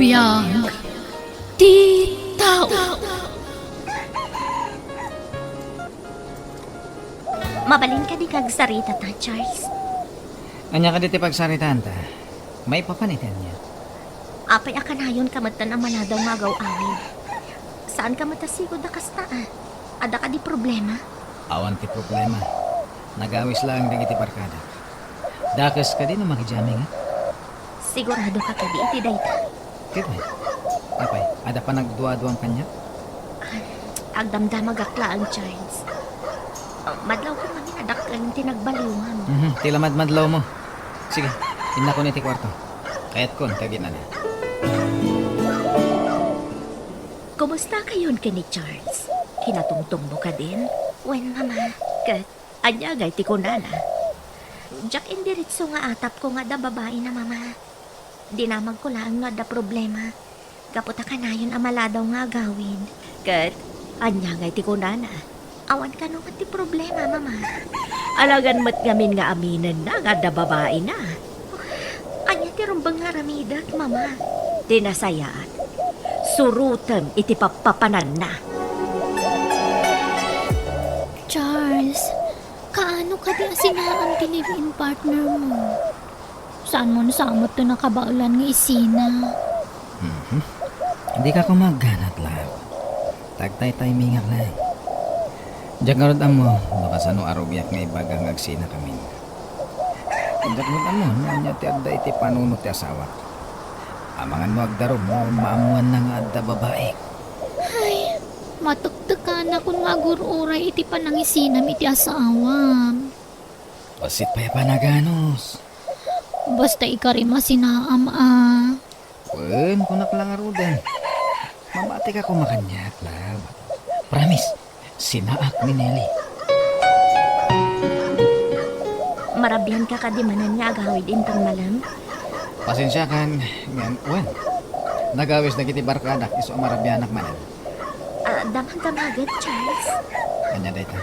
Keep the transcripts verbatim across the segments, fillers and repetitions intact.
Biag ti tao. Mabalin kadi nga agsaritata, Charles? Ania kadi ti pagsaritaanta? Maipapan iti ania? Apay a kanayonka metten a maladaw nga agaw-awid? Saanka met a sigud a kasta, a? Adda kadi problema? Awan ti problema. Nagawis laeng dagiti barkadak. Dakes kadi no makijamingan? Siguradoka kadi iti dayta? Ket, apay, adda panagduaduam kaniak? Ah, agdamdamagak laeng, Charles. Ah, madlawko ngamin a dakkel ti nagbaliwam. Mhm, ti la madmadlawmo. Sige, innakon iti kuarto. Kayatkon, kaginana. Kumustakayon ken ni Charles? Kinatungtungmo kadin? Wen, Mama. Ket ania ngay ti kunana? Diak indiretso nga atapko nga adda babaina, Mama. Dinamagko laeng no adda problema. Gapu ta kanayon a maladaw nga agawid. Ket ania ngay ti kunana? Awan kano nga ti problema, Mama. Alagan met ngamin nga aminenna nga adda babaina. Ania ti rumbeng nga aramidek, Mama? Ti nasayaat, surotem iti pappapananna. Charles, kaano kadi a sinaam ti live-in partner mo? Saanmon sa met ti nakabaelan nga isina? Mhm. Dika koma agganat, love. Tagtaytaymingak laeng. Diak ngarud ammo no kasano a rugiak nga ibaga nga agsinakamin. Diak met ammo no ania ti adda iti panunot ti asawak. Amangan no agdarum no maammoanna nga adda babaik. Ay, matektekanakon nga agur-uray iti panangisinam iti asawam. Bassit pay a panaganus. Basta ikarim a sinaam a. Wen, kunak la ngaruden. Mamatika koma kaniak, love. Promise, sinaak ni Nelly. Marabianka kadi manen nga agawid inton malem? Pasensiakan, ngem, wen. Nagawis dagiti barkadak isu a marabianak manen. Ah, damagdamagek, Charles. Ania dayta?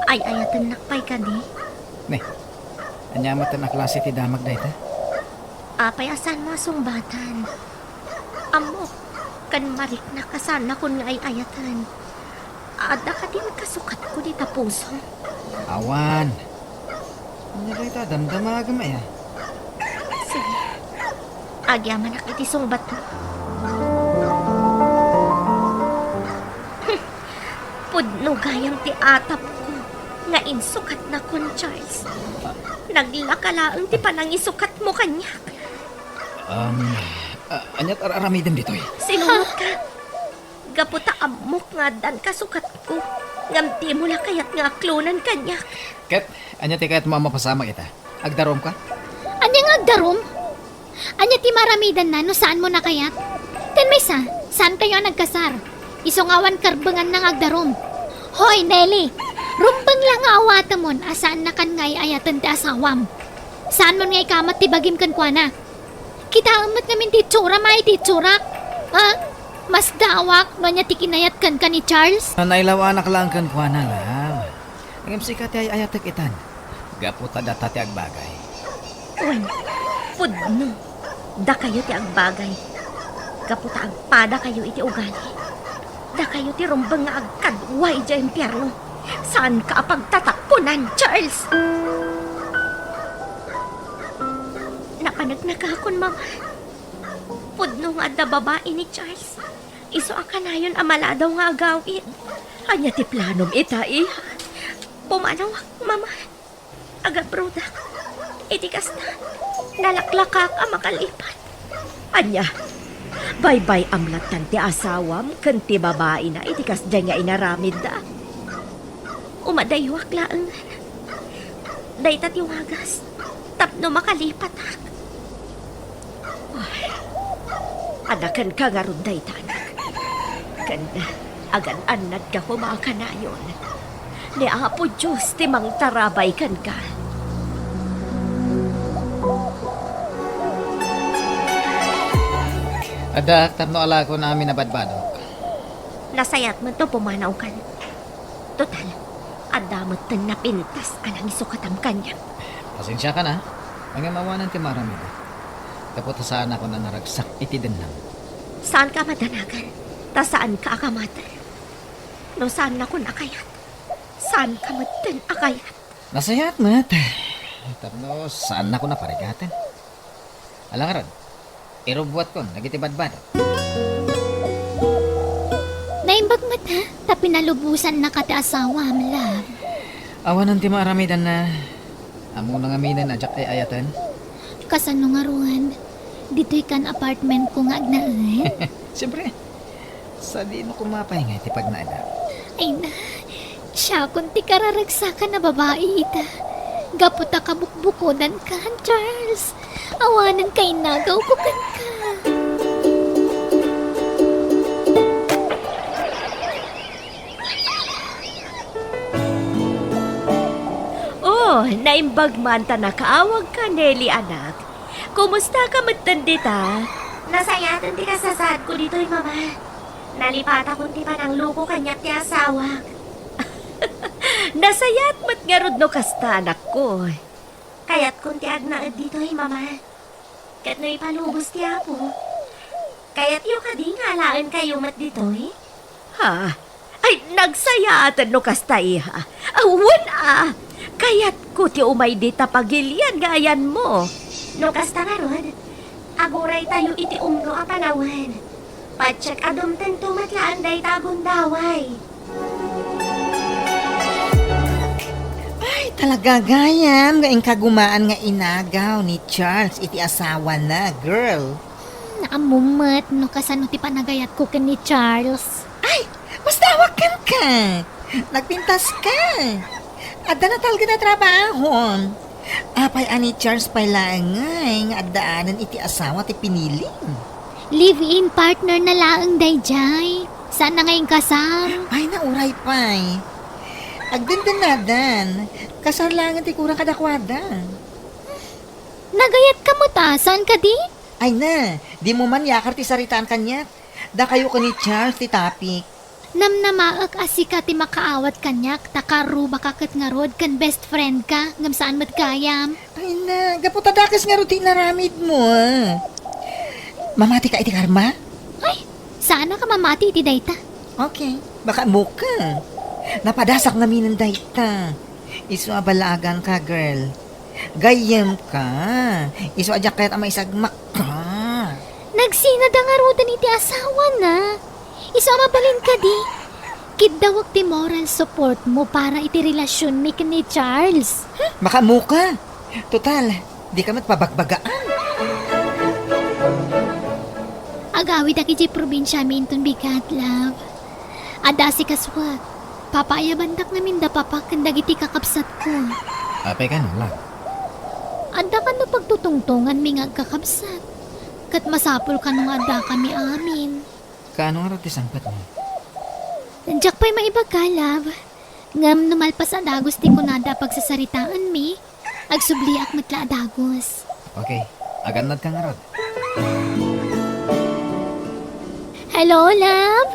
Ay-ayatennak pay kadi? Ne, ania met a klase ti damag dayta? Apay a saanmo a sungbatan? Ammok, ken mariknak a saannakon nga ay-ayaten. Adda kadin kasukatko dita puso? Awan. Ania dayta, damdamagem aya? Sige. Agyamanak iti sungbatmo. Pudno gayam ti atapko nga insukatnakon, Charles. Naglaka laeng ti panangisukatmo kaniak. Um, a-, aniat ar-aramidem ditoy? Sinuotka. Gapu ta ammok nga addan kasukatko, ngem dimo la kayat nga aklonan kaniak. Ket ania ti kayatmo a mapasamak ita? Agdarumka? Ania nga agdarum? Ania ti maaramidanna no saanmo a kayat? Ken maysa, saankayo a nagkasar. Isu nga awan karbenganna nga agdarum. Hoy, Nelly! Rumbeng la nga awatemon a saannakan nga ay-ayaten ti asawam. Saanmon nga ikamat ti bagim kenkuana. Kitaem met ngamin ti itsuram, ay, ti itsurak. Ah, masdaawak no ania ti kinayat kenka ni Charles? Nailawanak laeng kenkuana, love. Ngem sika ti ay-ayatek itan. Gapu ta data ti agbagay. Wen, pudno. Dakayo ti agbagay. Gapu ta agpadakayo iti ugali. Dakayo ti rumbeng nga agkadua idiay impierno. Saanka a pagtataponan, Charles! Napaneknekakon, Mama. Pudno nga adda babai ni Charles. Isu a kanayon a maladaw nga agawid. Ania ti planom ita, iha? Pumanawak, Mama. Agabrodak. Iti kasta, nalaklakak a makalipat. Ania? Baybay-am lattan ti asawam ken ti babaina iti kasdiay nga inaramidda? Umadayuak laengen. Dayta ti wagas tapno makalipatak. Ay, adda kenka ngarud dayta, anak. Ken agan-annadka koma a kanayon. Ni Apo Dios ti mangtarabay kenka. Addaak tapno alaekon amin a badbadok. Nasayaat met no pumanawkan. Total, adda metten napintas a nangisukatam kaniak. Pasensiakan, a. Ngem awanen ti maaramidek. Gapu ta saanakon a naragsak iti dennam. Saanka a madanagan, ta saanka a kamater. No saannakon a kayat, saanka metten a kayat. Nasayaat met. Tapno saannakon a parigaten. Ala ngarud, irubbuatkon dagiti badbadok. Naimbag met, ha? Ta pinalubosannaka ti asawam, love. Awanen ti maaramidanna. Ammona ngaminen a diak ay ayaten. Kasano ngarud? Ditoy kan apartmentko nga agnaed? Siyempre. Sadino koma pay nga iti pagnaedak? Ay na, siakon ti kararagsakan a babai ita. Gapu ta kabukbukodanka, Charles. Awanen kainagawko kenka. Oh, naimbag man ta nakaawagka, Nelly, anak. Kumustaka metten dita? Nasayaten ti kasasaadko ditoy, Mama. Nalipatakon ti panangluko kaniak ti asawak. Nasayaat met ngarud no kasta, anakko. Kayatkon ti agnaed ditoy, Mama. Ket no ipalubos ti Apo, kayatyo kadi nga alaenkayo met ditoy? Ha? Ay, nagsayaaten no kasta, iha. Awan a! Kayatko ti umay dita pagilian nga ayanmo. No kasta ngarud, aguraytayo iti umno a panawen. Patiek a dumtengto met laeng dayta a gundaway. Ay, talaga gayam nga inka gumaan nga inagaw ni Charles iti asawana, girl. Hmm, ammom met no kasano ti panagayatko ken ni Charles. Ay, basta awak kenka. Nagpintaska. Adda natalged a trabahom. Apay a ni Charles pay laeng ngay nga addaanen iti asawa ti pinilim? Live-in partner na laeng daydiay. Saan na nga inkasar? Ay, nauray pay. Agdendennadan. Kasar laengen ti kurang kadakuada. Nagayatka met a, saan kadi? Ay na, dimo man yakar ti saritaan kaniak. Dakayo ken ni Charles ti topic. Namnamaek a sika ti makaawat kaniak ta karrubaka ket ngarud ken best friendka ngem saan met gayam. Ay na, gapu ta dakes ngarud ti inaramidmo, a. Mamatika iti karma? Ay, saannak a mamati iti dayta. Okay, baka muka. Napadasak ngaminen dayta. Isu a ballaaganka, girl. Gayyemka. Isu a diak kayat a maisagmakka. Nagsinada ngaruden iti asawana. Isu a mabalin kadi. Kiddawek ti moral support mo para iti relasionmi ken ni Charles. Hmm, makaammoka. Total, dika met pabagbagaan. Agawidak idiay probinsiami inton bigat, love. Adda asikasuak. Papaayabandak ngamin da papa ken dagiti kakabsatko. Apay kano, love? Adda kano pagtutungtonganmi nga agkakabsat. Ket masapul kano nga addakami amin. Kaano ngarud ti sangpetmo? Diak pay maibaga, love. Ngem no malpas a dagus ti kunada a pagsasaritaanmi, agsubliak met la a dagus. Okay, agannadka ngarud. Hello, love?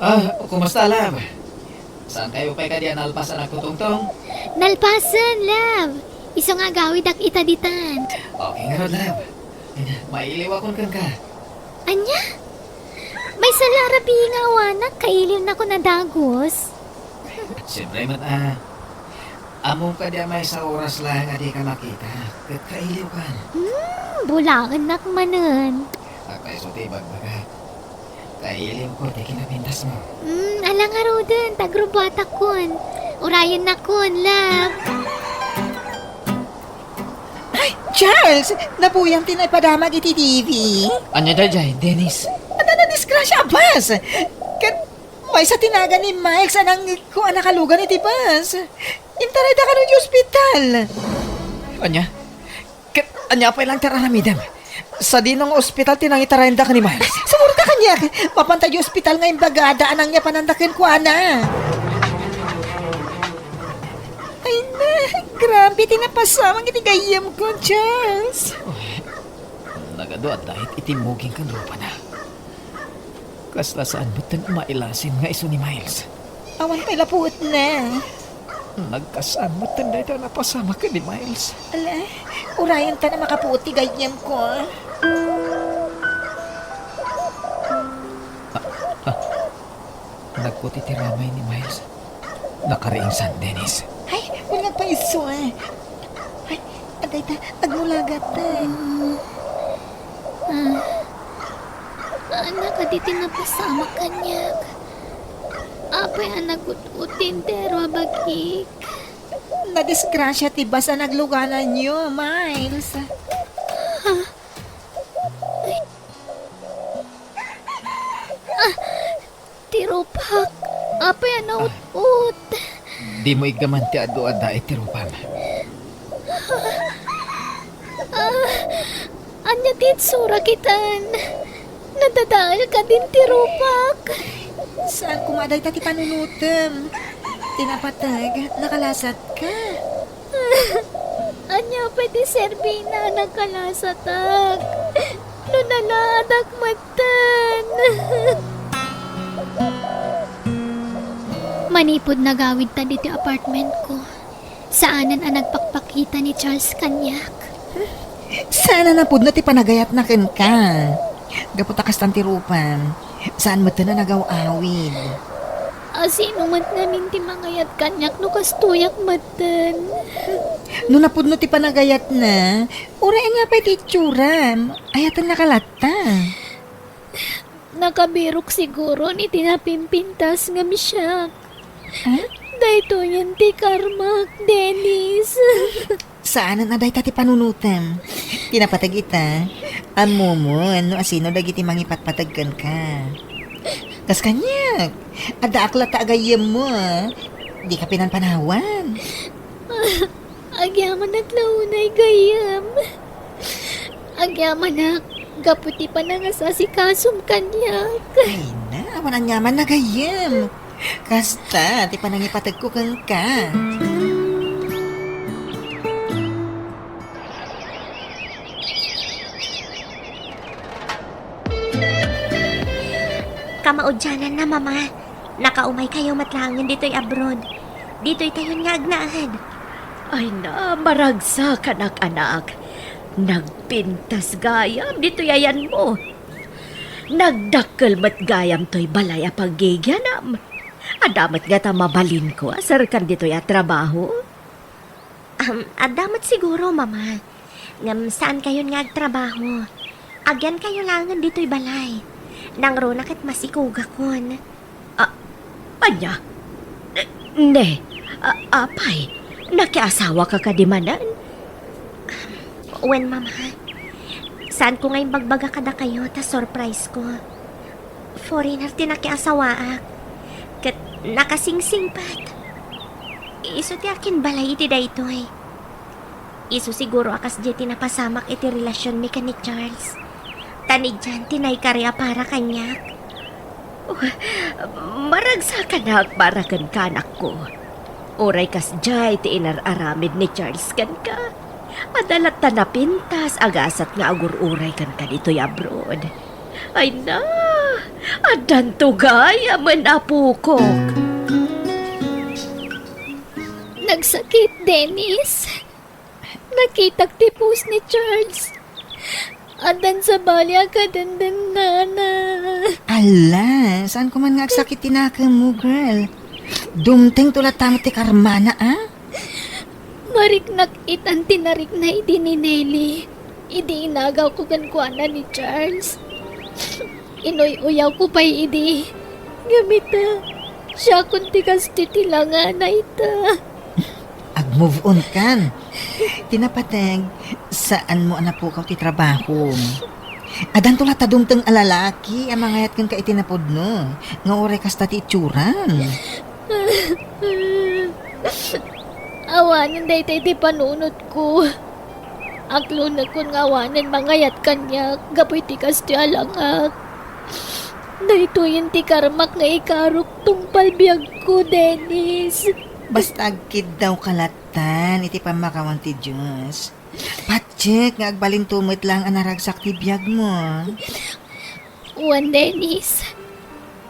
Ah, kumusta, love? Saankayo pay kadi a nalpas a nagtutungtong? Nalpasen, love. Isu nga agawidak ita ditan. Okay ngarud, love. Mailiwakon kenka. Ania? Maysa la a rabii nga awanak, kailiwnakon a dagus. Siyempre met a. Ammom kadi a maysa a oras laeng a dika makita, ket kailiwkan. Hmm, bulaennak manen. Agpayso ti ibagbagak. Kailiwko ti kinapintasmo. Hmm, ala ngaruden, ta agrubbuatakkon. Urayennakon, love. Ay, Charles! Napuyam ti naipadamag iti T V. Ania daydiay, Dennis? Adda nadisgrasya a bus! Ket maysa ti nagan ni Miles a nangikko a nakalugan iti bus. Intarayda kano iti ospital. Ania? Ket ania pay laeng ti ar-aramidem? Sadino nga ospital ti nangitarayenda ken ni Miles? Sumurota kaniak! Mapanta iti ospital nga imbagada a nangyapananda kenkuana. Ay na, grabe ti napasamak iti gayyemko, Charles. Nagadu a dait iti muging ken rupana. Kasla saan metten a mailasin nga isu ni Miles. Awan pay la puotna. Nagkasaan metten dayta a napasamak ken ni Miles. Ala, urayenta a makapuot ti gayyemko. Agput iti ramay ni Miles. Nakariingsan, Dennis. Ay, unag paiso, eh. Ay, adayta, agmulagat, eh. Ah, ah, anak, adi ti napasamak kaniak. Apay a nagut-ut ti entero a bagik. Nadisgrasia ti bus a naglugananyo, Miles. Ah, ay. Ah, ti rupak. Apay a naut-ut. Dimo iggaman ti adu a daay ti rupam. Ah, ania ti itsura kitan? Nadadael kadin ti rupak. Saan koma dayta ti panunutem? Ti napateg, nakalasatka. Ania pay ti serbina a nakalasatak? No nalaadak metten. Manipud nagawidta ditoy apartmentko, saanen a nagpakpakita ni Charles kaniak. Saan a napudno ti panagayatna kenka. Gapu ta kastan ti rupam, saan metten a nagaw-awid. A sino met ngamin ti mangayat kaniak no kastoyak metten? No napudno ti panagayatna, uray ania pay ti itsuram? Ayatennaka latta. Nakabirok siguron iti napimpintas ngem siak. Ah? Daytoyen ti karmak, Dennis. Saanen a dayta ti panunutem. Ti napateg ita, ammomon no asino dagiti mangipatpateg kenka. Kas kaniak, addaak latta a gayyemmo, a. Dika pinanpanawan. Agyamanak la unay gayyem. Agyamanak, gapu ti panangasasikasom kaniak. Ay na, awan aniaman a gayyem. Kasta ti panangipategko kenka. Kamaudiananna, Mama. Nakaumaykayo met laengen ditoy abroad. Ditoytayon nga agnaed. Ay na, maragsakanak, anak. Nagpintas gayam ditoy ayanmo. Nagdakkel met gayam toy balay a paggigianam. Adda met ngata mabalinko a serkan ditoy a trabaho? Um, adda met siguro, Mama. Ngem saankayon nga agtrabaho. Agyankayo laengen ditoy balay. Nangruna ket masikugakon. A-, ania? Ne, a-, apay, nakiasawaka kadi manen? Wen, Mama. Saanko nga imbagbaga kadakayo ta surprise ko. Foreigner ti nakiasawaak. Ket nakasingsingpet. Isu ti akinbalay iti daytoy. Isu siguro a kasdiay ti napasamak iti relasionmi ken ni Charles. Ta ni John ti naikari a para kaniak. Oh, maragsakanak para kenka, anakko. Uray kasdiay ti inar-aramid ni Charles kenka, adda latta napintas a gasat nga agur-uray kenka ditoy abroad. Ay na, addanto gayamen, apokok. Nagsakit, Dennis. Nakitak ti post ni Charles. Addan sabali a kadendennana. Ala, saanko man nga agsakit ti nakemmo, girl. Dumtengto latta met ti karmana, a? Mariknak itan ti narikna idi ni Nelly, idi inagawko kenkuana ni Charles. Inuy-uyawko pay idi. Ngem ita, siakon ti kastoy ti langana ita. Ag-move on kan. Ti napateg, saanmo a napukaw ti trabahom. Addanto latta dumteng a lalaki a mangayat kenka iti napudno, nga uray kasta ti itsuram. Awanen dayta iti panunotko. Aklonekon nga awanen mangayat kaniak gapu iti kastoy a langak. Daytoyen ti karmak nga ikarok tungpal biagko, Dennis. Basta agkiddawka lattan iti pammakawan ti Dios. Patiek nga agbalinto met laeng a naragsak ti biagmo. Wen, Dennis,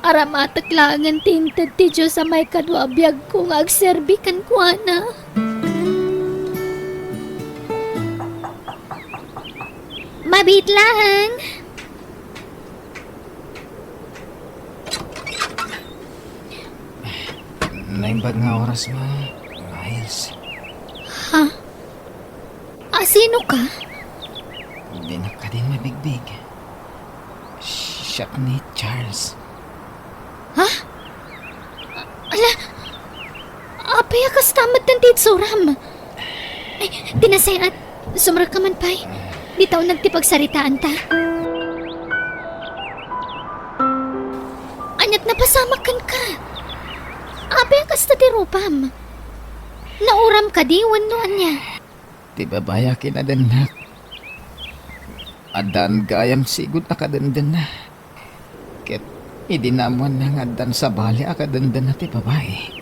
aramatek laengen ti inted ti Dios a maikadua a biagko nga agserbi kenkuana. Mabiit laeng. Pag nga oras mo, Miles. Ha? Asino ka? Dinak kadin mabigbig. Siak ni Charles. Ha? Ala, apay a kasta met ti itsuram? Ay, ti nasayaat, sumrek ka man pay. Dita uneg ti pagsaritaanta. Ania't napasamak kenka? Apay a kasta ti rupam? Nauram kadi wenno ania? Ti babai a kinadennak, addaan gayam sigud a kadendenna. Ket idi naammoanna nga addan sabali a kadendenna ti babai,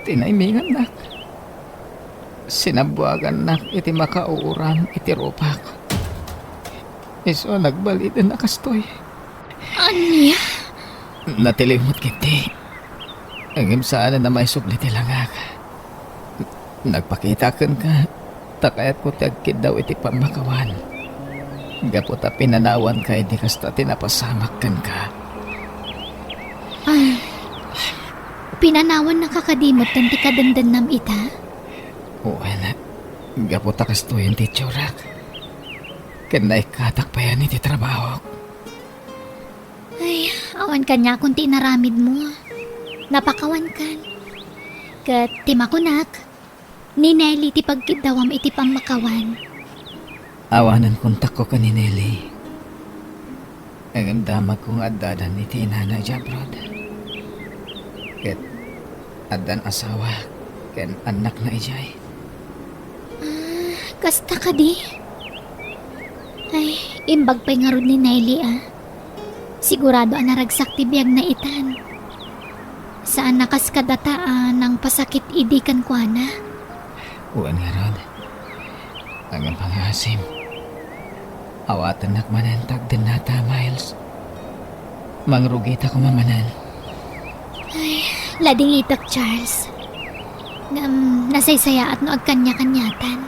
tinaymingannak. Sinabbuagannak iti makauuram iti rupak. Isu a nagbaliden a kastoy. Ania? Natiliw met ketdi. Ngem saan a maisubli ti langak. Nagpakita kenka, ta kayatko ti agkiddaw iti pammakawan. Gapu ta pinanawanka idi kasta ti napasamak kenka. Ah, pinanawannaka kadi met ti kadendennam ita? Wen, gapu ta kastoyen ti itsurak. Ken naikkatak payen iti trabahok. Ay, awan kaniakon ti inaramidmo. Napakawankan. Ket ti makunak, ni Nelly ti pagkiddawam iti pammakawan. Awanen kontakko ken ni Nelly. Ngem damagko nga addadan iti inana idiay abroad. Ket addan asawa ken annakna idiay. Ah, kasta kadi? Ay, imbag pay ngarud ni Nelly, ah. Sigurado a naragsak ti biagna itan. Saan a kas kadata a nangpasakit idi kenkuana. Wen ngarud. Ngem pangaasim. Awatennak manen ta agdennata, Miles. Mangrugita koma manen. Ay, ladingitek, Charles. Ngem nasaysayaat no agkaniakaniatan.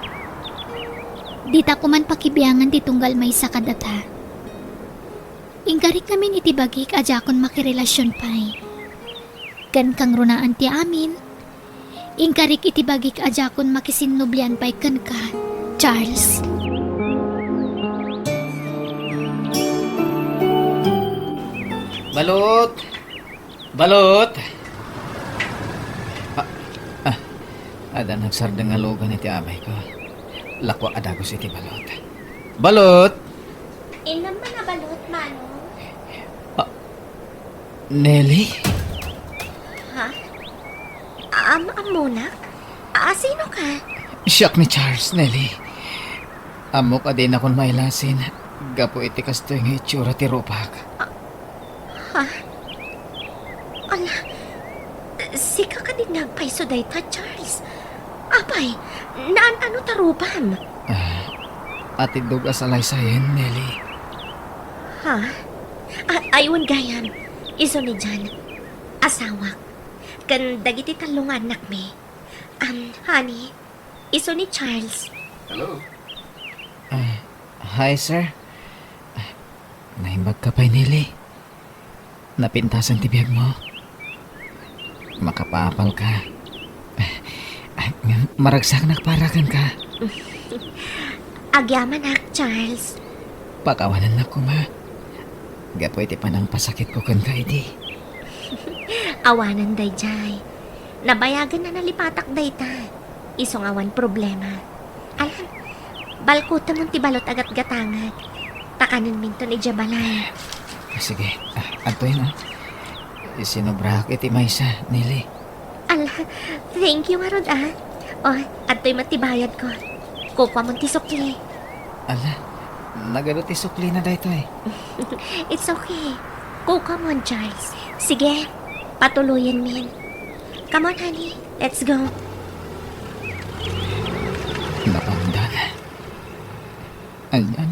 Dita koman pakibiangan ti tunggal maysa kadata. Inkarik ngamin iti bagik a diakon makirelasion pay. Ken kangrunaan ti amin, inkarik iti bagik a diakon makisinnublian pay kenka, Charles. Balot! Balot! Ah, ah, adda nagsardeng nga lugan iti amayko. Lakua a dagus iti balot. Balot! Innem man a balot, Manong. Ah, Nelly? Ha? Am-, ammonak? A-, asino ka? Siak ni Charles, Nelly. Ammok a dinakon mailasin gapu iti kastoy nga itsura ti rupak. Ha? Ala, sika kadi nga agpayso dayta, Charles? Apay, naan-ano ta rupam? Ah, atiddog a salaysayen, Nelly. Ha? A-, ay, wen gayam. Isu ni John. Asawak. Ken dagiti tallo nga annakmi. Um, honey, isu ni Charles. Hello. Ah, hi, sir. Ah, naimbag ka pay, Nelly. Napintasan ti biagmo. Makapaapal ka. Ah, maragsaknak para kenka. Agyamanak, Charles. Pakawanennak koma. Gapu iti panangpasakitko kenka idi. Awanen daydiay. Nabayagen a nalipatak dayta. Isu nga awan problema. Alam, balkutemon ti balot a gatgatangak. Ta kanenminton idiay balay. Ah, sige. Ah, adtoyen, ah. Sinobraak iti maysa, Nelly. Ala, thank you ngarud, ah. O, adtoy met ti bayadko. Kukuamon ti sukli. Ala, nagadu ti suklina daytoy. It's okay. Kukuamon, Charles. Sige, patuloyenmin. Come on, honey. Let's go. Napandan. Ayan.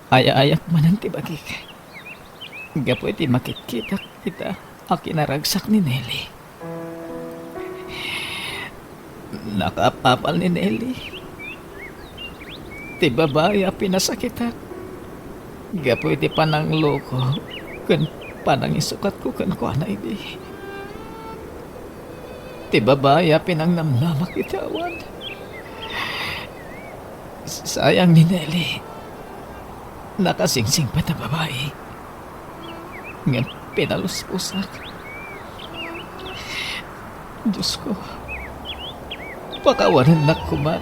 Ay-ayak manen ti bagik. Gapu iti makitkitak ita a kinaragsak ni Nelly. Nakaapapal ni Nelly ti babai a pinasakitak gapu iti panangloko ken panangisukatko kenkuana idi. Ti babai a pinangnamnamak iti awan. Sayang ni Nelly. Nakasingsingpet a babai. Ngem pinalusposak. Diosko, pakawanennak koma.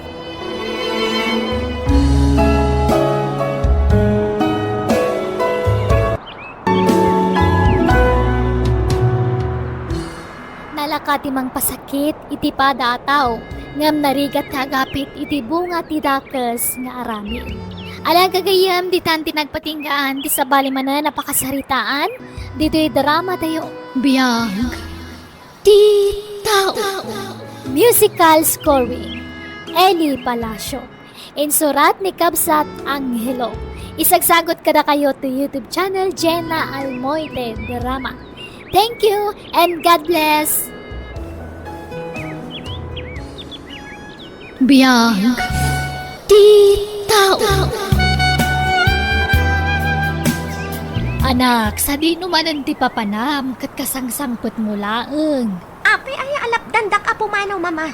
Nalaka ti mangpasakit iti pada a tao, ngem narigat ti agapit iti bunga ti dakes nga aramid. Ala gagayyem, ditan ti nagpatinggaan ti sabali manen a pakasaritaan ditoy drama tayo. Biag ti tao. Musical scoring, Eli Palacio. Insurat ni Kabsat Angelo. Isagsagut kadakayo to YouTube channel Jenna Almoite Drama. Thank you and God bless! Biag ti tao. Anak, sadino manen ti papanam ket kasangsangpetmo laeng? Apay aya a lapdandak a pumanaw, Mama?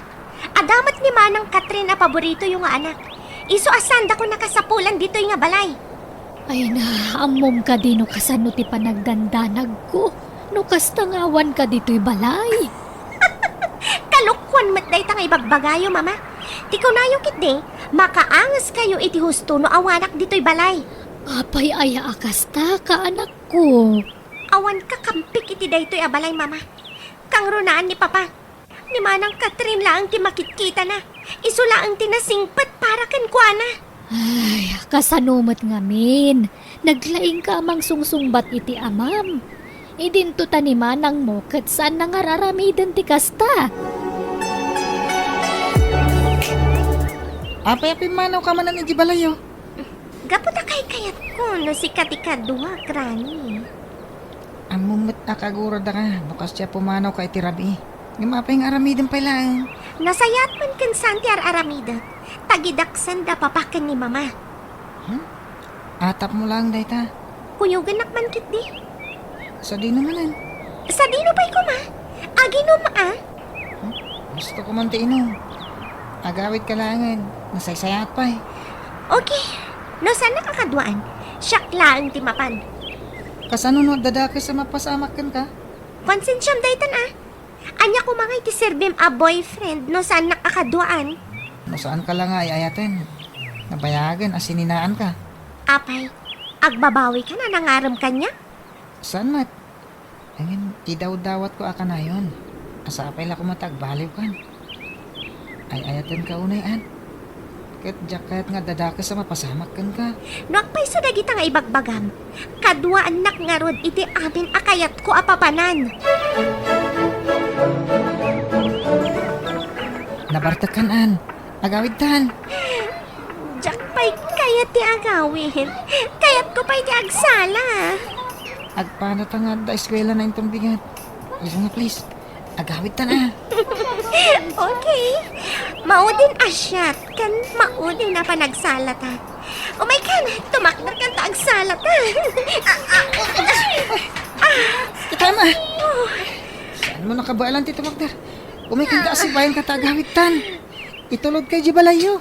Adda met ni Manang Catherine a paboritoyo nga anak. Isu a saandakon a kasapulan ditoy nga balay. Ay na, ammom kadi no kasano ti panagdandanagko no kasta nga awanka ditoy balay? Kalokoan met dayta nga ibagbagayo, Mama. Ti kunayo ketdi, makaangeskayo iti husto no awanak ditoy balay. Apay aya a kasta, kaanakko? Awan kakampik iti daytoy a balay, Mama. Kangrunaan ni Papa. Ni Manang Catherine laeng ti makitkitana. Isu laeng ti nasingpet para kenkuana. Ay, kasano met ngamin? Naglaingka a mangsungsungbat iti amam. Idinto ta ni manangmo ket saan nga ar-aramiden ti kasta. Apay a pimmanawka manen iti balayyo? Gapu ta kaykayatko no sika ti kaduak, Rani. Ammom met a kaguradaka no kasdiay a pumanawka iti rabii. Ngem apay nga aramidem pay laeng? Nasayaat man ken saan ti ar-aramidek. Tagidaksen da Papa ken ni Mama. Hmm? Atapmo laeng dayta. Kuyogennak man ketdi. Sadino manen? Sadino pay koma? Aginom a? Hmm? Gusto ko man ti inom. Agawidka laengen. Nasaysayaat pay. Okay. No saannak a kaduaan, siak laeng ti mapan. Kasano no adda dakes a mapasamak kenka? Konsensiam daytan a. Ania koma ngay ti serbim a boyfriend no saannak a kaduaan? No saanka la nga ay-ayaten, nabayagen a sininaanka. Apay, agbabawikan a nangarem kaniak? Saan met? Ngem idawdawatko a kanayon. Sapay la koma ta agbaliwkan. Ay-ayatenka unay, Ann. Ket diak kayat nga adda dakes a mapasamak kenka. No apay isu dagita nga ibagbagam, kaduaannak ngarud iti amin a kayatko a papanan. Nabartekkan, Ann. Agawidtan. Diak pay kayat ti agawid. Kayatko pay ti agsala. Agpanaw ta nga adda eskuelana inton bigat. Isu nga, please. Agawidtan a. Okay. Maudin a shot ken maudin a panagsalata. Umaykan, tumakderkan ta agsalata. Ah, ah, ah. Tama. Oh. Saanmo nakabaelan ti tumakder? Umaykan ta asibayan ka ta agawidtan. Itulodka idiay balayyo.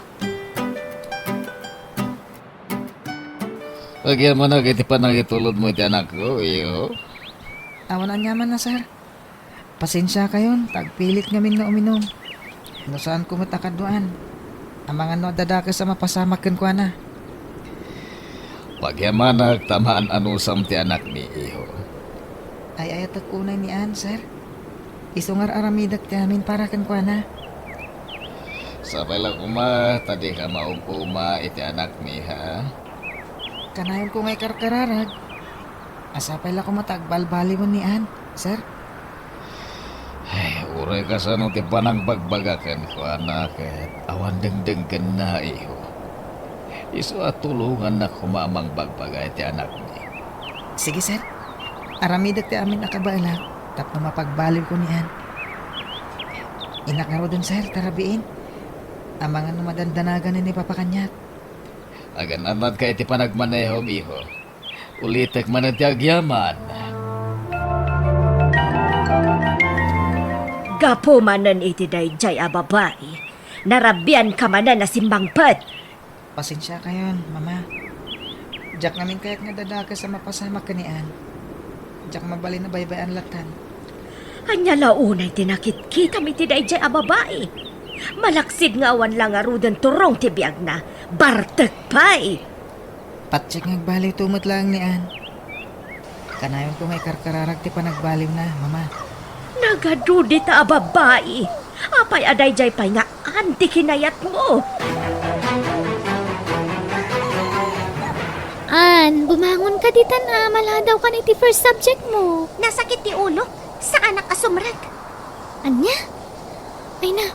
Agyamanak iti panangitulodmo iti anakko, iho. Awan aniamanna, sir. Pasensiakayon ta agpilit ngamin nga uminum. No saanko met a kaduaan, amangan no adda dakes a mapasamak kenkuana. Pagyamanak ta maan-anusam ti anakmi, iho. Ay-ayatek unay ni Ann, sir. Isu nga ar-aramidek ti amin para kenkuana. Sapay la koma ta dika maum-uma iti anakmi, ha? Kanayonko nga ikarkararag. A, sapay la koma ta agbalbaliwen ni Ann, sir. Ay, uray kasano ti panangbagbaga kenkuana ket awan dengdenggenna, iho. Isu a tulongannak koma a mangbagbaga iti anakmi. Sige, sir. Aramidek ti amin a kabaelak tapno mapagbaliwko ni Ann. Innak ngaruden, sir, ta rabiin. Amangan no madandanagan ni Papa kaniak. Agan-annadka iti panagmanehom, iho. Ulitek manen ti agyaman. Gapu manen iti daydiay a babai, narabianka manen a simmangpet. Pasensiakayon, Mama. Diak ngamin kayat nga dadakes a mapasamak ken ni Ann. Diak mabalin a baybay-an lattan. Ania la unay ti nakitkitam iti daydiay a babai? Malaksid nga awan la ngaruden turong ti biagna, bartek pay! Patiek nga agbaliwto met laeng ni Ann. Kanayonko nga ikarkararag ti panagbaliwna, Mama. Nagadu dita a babai. Apay a daydiay pay nga Ann ti kinayatmo? Ann, bumangon ka ditan a maladaw kan iti first subject mo. Nasakit ti ulo. Saanak a sumrek. Ania? Ay na,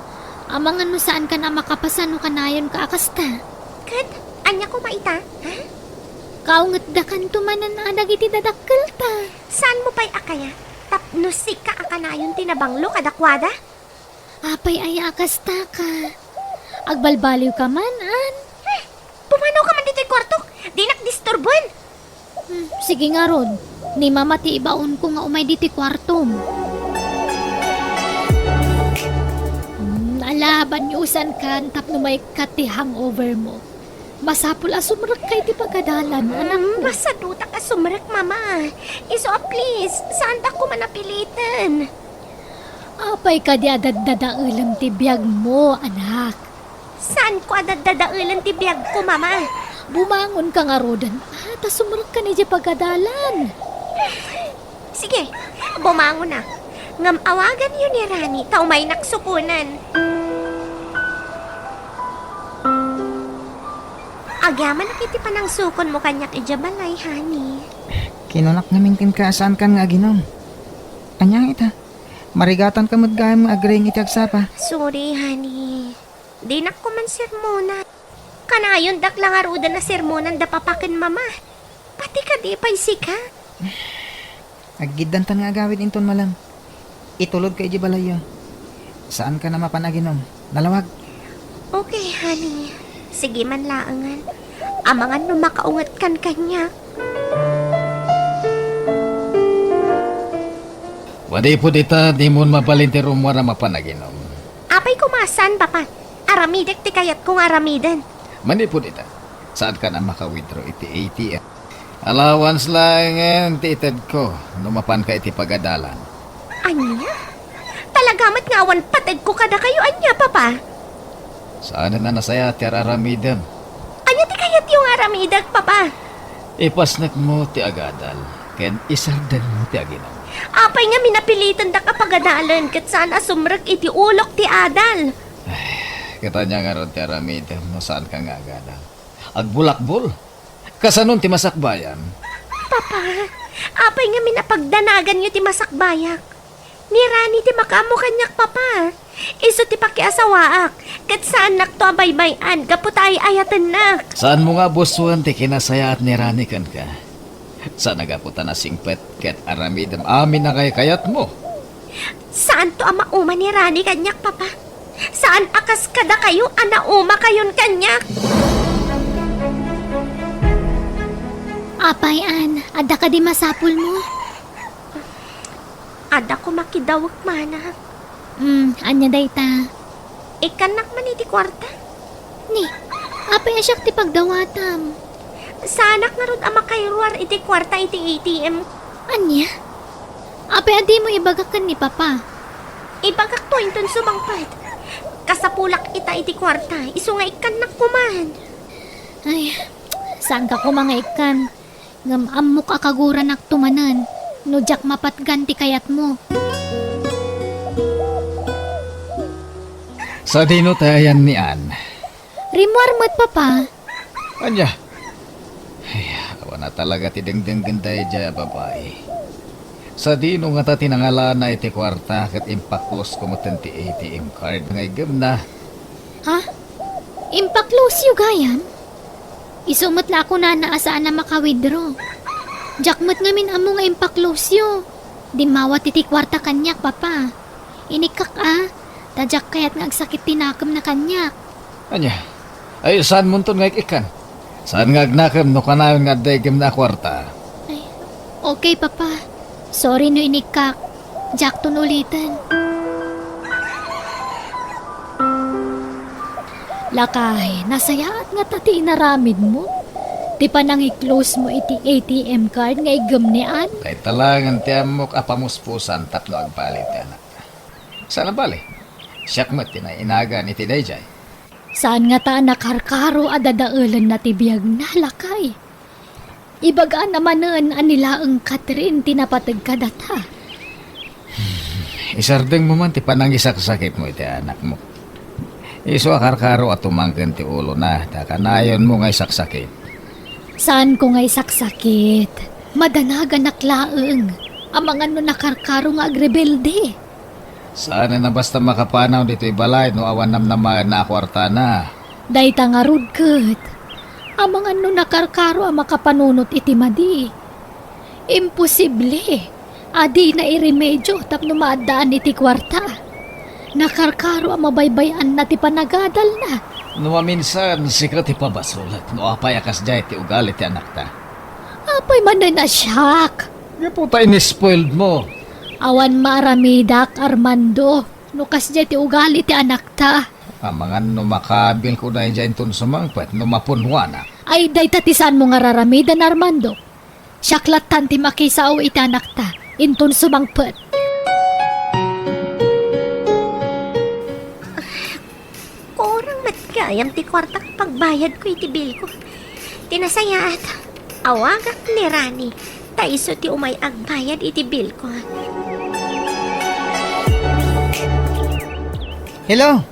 amangan no saan ka na makapasan no kanayon ka a kasta. Ket, ania koma ita, ha? Kaungetdakanto manen a dagiti dadakkelta. Saan mo pay a kaya? Tapno sika a kanayon ti nabanglo kadakuada? Apay aya a kasta ka? Agbalbaliw ka man, Ann? Eh, pumanaw ka man ditoy kuartok. Dinak disturboen. Hmm, sige ngarud. Ni Mama ti ibaonko nga umay ditoy kuartom. Hmm, alaban yo usan kan tapno maikkat ti hangover mo. Masapul a sumrekka iti pagadalan, anakko. Mm, masadutak a sumrek, Mama. Isu a please, saandak koma a piliten. Apay kadi a daddadaelem ti biagmo, anak? Saanko a daddadaelen ti biagko, Mama. Bumangon ka ngaruden, a, ta sumrekkan idiay pagadalan. Sige, bumangonak. Ngem awaganyo ni Rani, ta umaynak sukonen. Agyamanak iti panangsukonmo kaniak idiay balay, honey. Kinunak ngamin kenka a saankan nga aginom. Ania ita? Marigatanka met gayam nga agriing iti agsapa. Sorry, honey. Dinak koman sermonan. Kanayondak la ngaruden a sermonan da papa ken mama. Pati kadi pay sika. Aggiddantan nga agawid inton malam. Itulodka idiay balayyo. Saankan a mapan aginom. Nalawag. Okay, honey. Sige man laengen. Amangan no makaungetkan kaniak. Manipud ita, dimon mabalin ti rummuar a mapan aginom. Apay koma saan, Papa? Aramidek ti kayatko nga aramiden. Manipud ita, saankan a maka-withdraw iti A T M. Allowance laengen ti itedko no mapanka iti pagadalan. Ania? Talaga met nga awan pategko kadakayo ania, Papa? Saanen a nasayaat ti ar-aramidem. Ania ti kayatyo nga aramidek, Papa? Ipasnekmo ti agadal, ken isardengmo ti aginom. Apay nga minapilitendak a pagadalen, ket saan a sumrek iti ulok ti adal? Ay, ket ania ngarud ti aramidem no saanka nga agadal? Agbulakbol? Kasanon ti masakbayan? Papa, apay ngamin a pagdanaganyo ti masakbayak? Ni Rani ti makaammo kaniak, Papa. Isu ti pakiasawaak, ket saannakto a baybay-an gapu ta ay-ayatennak. Saanmo nga abusoen ti kinasayaat ni Rani kenka? Saan a gapu ta nasingpet ket aramidem amin a kaykayatmo. Saanto a mauma ni Rani kaniak, Papa. Saan a kas kadakayo a naumakayon kaniak. Apay, Ann, adda kadi masapulmo? Adda koma kidawek, manang. Hmm, ania dayta? Ikkannak man iti kuarta. Ni, apay a siak ti pagdawatam? Saanak ngarud a makairuar iti kuarta iti A T M. Ania? Apay a dimo ibagak ken ni Papa? Ibagakto inton sumangpet. Kasapulak ita iti kuarta, isu nga ikkannak koman. Ay, saanka koma nga ikkan. Ngem ammok a kaguranakto manen no diak mapatgan ti kayatmo. Sadino ti ayan ni Ann? Rimmuar met, Papa. Ania? Ay, awan a talaga ti dengdenggen daydiay a babai. Sadino ngata ti nangalana iti kuarta ket impaklosko metten ti A T M card nga iggemna? Ha? Impaklosko gayam? Isu met la a kunana a saan a maka-withdraw. Diak met ngamin ammo nga impaklosko. Dimmawat iti kuarta kaniak, Papa. Inikkak a, ta diak kayat nga agsakit ti nakemna kaniak. Ania? Ay, saanmonton nga ik-ikkan? Saan nga agnakem no kanayon nga adda iggemna a kuarta? Ay, okay, Papa. Sorry no inikkak. Diakton uliten. Lakay, nasayaat ngata ti inaramidmo? Ti panangi-close mo iti A T M card nga iggem ni Ann? Dayta laengen ti ammok a pamuspusan tapno agbali ti anakta. Saan a bali, siak met ti nainagan iti daydiay. Saan ngata a nakarkaro a dadaelenna ti biagna, lakay. Ibagaan a manen a ni laeng Catherine ti napateg kadata. Isardengmo man ti panangisaksakitmo iti anakmo. Isu a karkaro a tumangken ti ulona ta kanayonmo nga isaksakit. Saanko nga isaksakit. Madanaganak laeng. Amangan no nakarkaro nga agrebelde. Saan a basta makapanaw ditoy balay no awan namnamaenna a kuartana. Dayta ngarud ket, amangan no nakarkaro a makapanunot iti madi. Imposible a dina iremedio tapno maaddaan iti kuarta. Nakarkaro a mabaybay-anna ti panagadalna. No maminsan, sika ti pabasolek no apay a kasdiay ti ugali ti anakta. Apay manen a siak? Gapu ta inispoiled mo. Awan maaramidak, Armando, no kasdiay ti ugali ti anakta. Amangan no makabilko daydiay inton sumangpet no mapunnuanak. Ay, dayta ti saanmo nga raramiden, Armando. Siak lattan ti makisao iti anakta inton sumangpet. Kurang met gayam ti kuarta a pagbayadko iti bilko. Ti nasayaat, awagak ni Rani, ta isu ti umay agbayad iti bilko. Hello?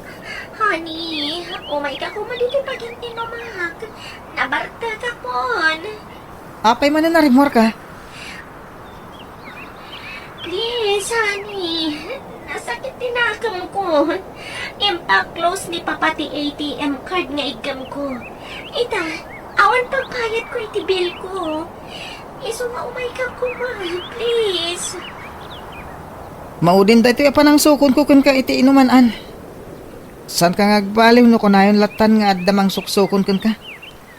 Honey, umayka koma ditoy pagintinumak. Nabartekakon. Apay manen a rimmuarka? Please, honey. Nasakit ti nakemko. Impa-close ni Papa ti A T M card nga iggem ko. Ita, awan pagbayadko iti bill ko. Isu nga umayka koma, please. Maudin daytoy a panangsukonko kenka iti inuman, Ann. Saanka nga agbaliw no kunayon lattan nga adda mangsuksukon kenka.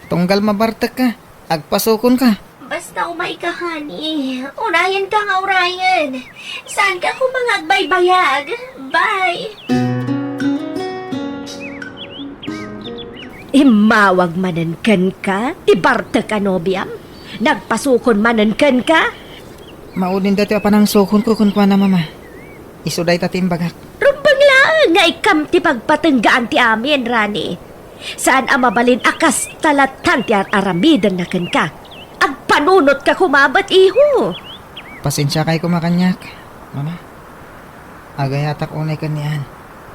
Tunggal mabartekka, agpasukonka. Basta umayka, honey. Unayenka nga urayen. Saanka koma nga agbaybayag. Bye. Immawag manen kenka ti bartek a nobiam? Nagpasukon manen kenka? Maudin daytoy a panangsukonko kenkuana, Mama. Isu dayta ti imbagak. Rumbeng laeng nga ikkam ti pagpatenggaan ti amin, Rani. Saan a mabalin a kasta lattan ti ar-aramidenna kenka. Agpanunotka koma met, iho. Pasensiakay koma kaniak, Mama. Agayatak unay ken ni Ann,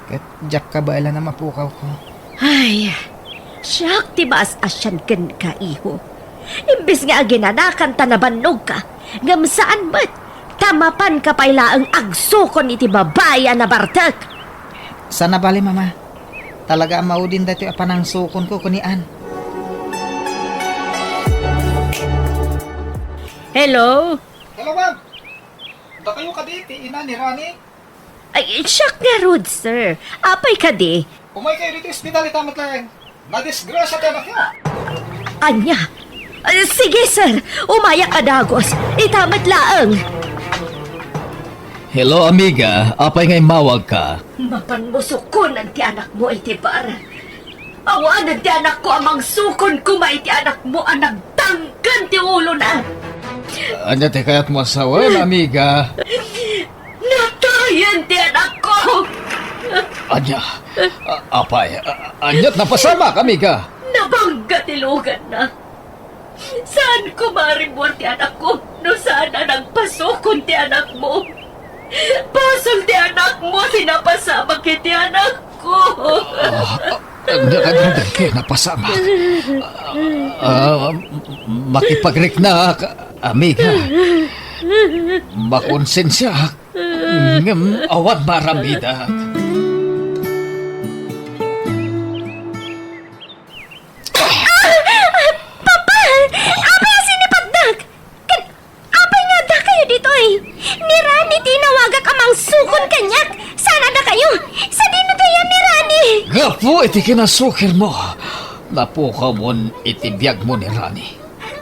ket diak kabaelan a mapukawko. Ay, siak ti maas-asian kenka, iho. Imbes nga aginanakan ta nabannogka, ngem saan met, ta mapanka pay laeng agsukon iti babai a nabartek. Saan a bali, Mama. Talaga a maudin daytoy a panangsukonko ken ni Ann. Hello? Hello, ma'am. Dakayo kadi ti ina ni Rani? Ay, siak ngarud, sir. Apay kadi? Umaykayo ditoy ospital ita met laeng. Nadisgrasya ti anakyo. Ania? Ay, sige, sir. Umayak a dagus. Ita met laeng. Hello, amiga. Apay nga immawagka? Mapanmo sukonen ti anakmo iti bar. Awanen ti anakko a mangsukon koma iti anakmo a nagtangken ti ulona. Ania ti kayatmo a sawen, amiga? Natayen ti anakko! Ania? A-, apay, a-, aniat napasamak, amiga? Nabangga ti luganna. Saan ko marimmuar ti anakko no saan a nagpasukon ti anakmo? Basol ti anakmo ti napasamak iti anakko. Ah, ah, ania kadi daytoy napasamak? Ah, makipagriknak, amiga. Makonsensiak, ngem awan maaramidak. Ah! Ah! Papa! Apay a sinipatdak? Ket apay nga addakayo ditoy? Ni Rani ti inawagak a mangsukon kaniak. Saan a dakayo? Sadino dayta ni Rani? Gapu iti kinasukirmo, napukawmon iti biagmo ni Rani.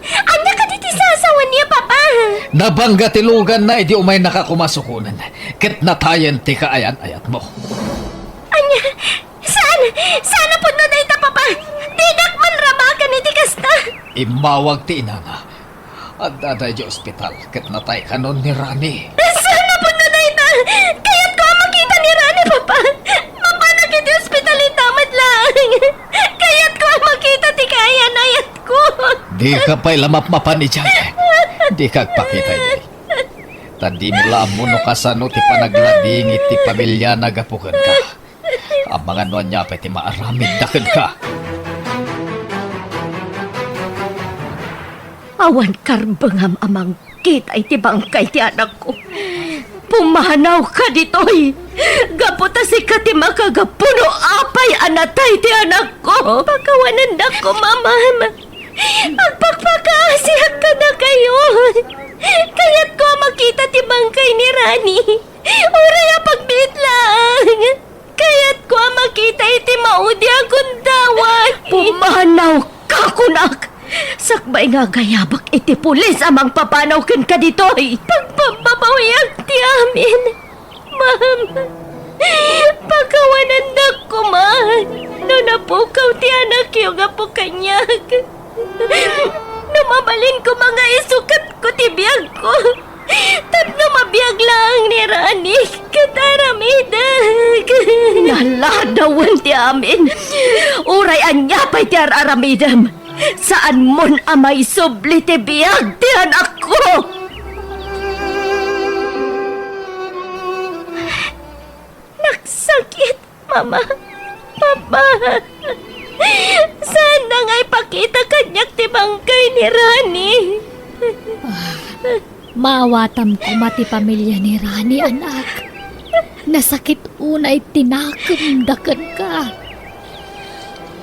Ania kadi ti sasawenyo, Papa? Nabangga ti luganna idi umaynaka koma sukonen, ket natayen ti kaayan-ayatmo. Ania? Saan? Saan a pudno dayta, Immawag ti inana. Adda daydiay ospital ket nataykanon ni Rani. Saan a punno dayta? Kayatko a makita ni Rani, Papa. Mapanak iti ospital ita met laeng. Kayatko a makita ti kayan-ayatko. Dika pay la mapmapan idiay. Dika agpakita idiay. Ta dimo la ammo no kasano ti panaglading iti pamiliana gapu kenka. Amangan no ania pay ti maaramidda kenka. Awan karbengam a mangkita iti bangkay ti anakko. Pumanawka ditoy! Gapu ta sika ti makagapu no apay a natay ti anakko. Pakawanendakko, Mama. Agpakpakaasiak kadakayo. Kayatko a makita ti bangkay ni Rani. Uray a pagbiit laeng. Kayatko a makita iti maudi a gundaway. Pumanawka, kunak! Sakbay nga agayabak iti pulis a mangpapanaw kenka ditoy. Pagpabbabawiak ti amin. Ma'am, pakawanendak koma no napukaw ti anakyo gapu kaniak. No mabalin koma nga isukatko ti biagko, tapno mabiag laeng ni Rani ket aramidek. Naladawen ti amin. Uray ania pay ti ar-aramidem, saanmon a maisubli ti biag ti anakko. Nagsakit, Mama. Papa. Saanda nga ipakita kaniak ti bangkay ni Rani. Ah, maawatam koma ti pamilia ni Rani, anak. Nasakit unay ti nakemda kenka.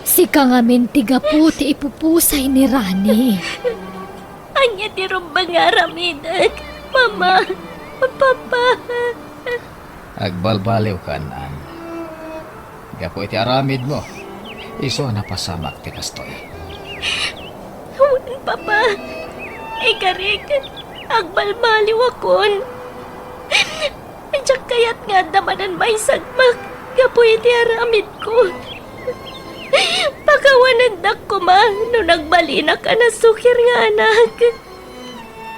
Sika ngamin ti gapu ti ipupusay ni Rani. Ania ti rumbeng nga aramidek, Mama, Papa? Agbalbaliwkan, Ann. Gapu iti aramidmo, isu a napasamak ti kastoy. Wen, Papa. Ikarik, agbalbaliwakon. Diak kayat nga adda manen maisagmak gapu iti aramidko. Pakawanendak koma no nagbalinak a nasukir nga anak.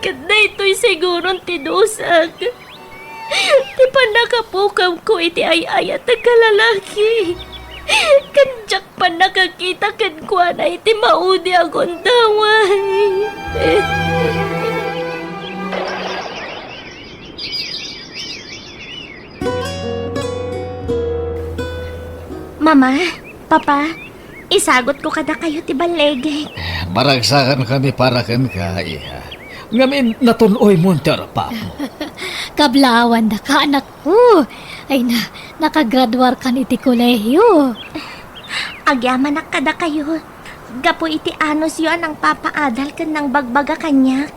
Ket daytoy siguron ti dusak. Ti pannakapukamko iti ay-ayatek a lalaki. Ken diak pannakakita kenkuana iti maudi a gundaway. Mama, Papa, isagutko kadakayo ti ballegek. Maragsakankami para kenka, iha. Ngamin, natun-oymon ti arpakmo. Kablaawandaka, anakko. Ay na, nakagraduarkan iti kolehio. Agyamanak kadakayo. Gapu iti anusyo a nangpapaadal ken nangbagbaga kaniak.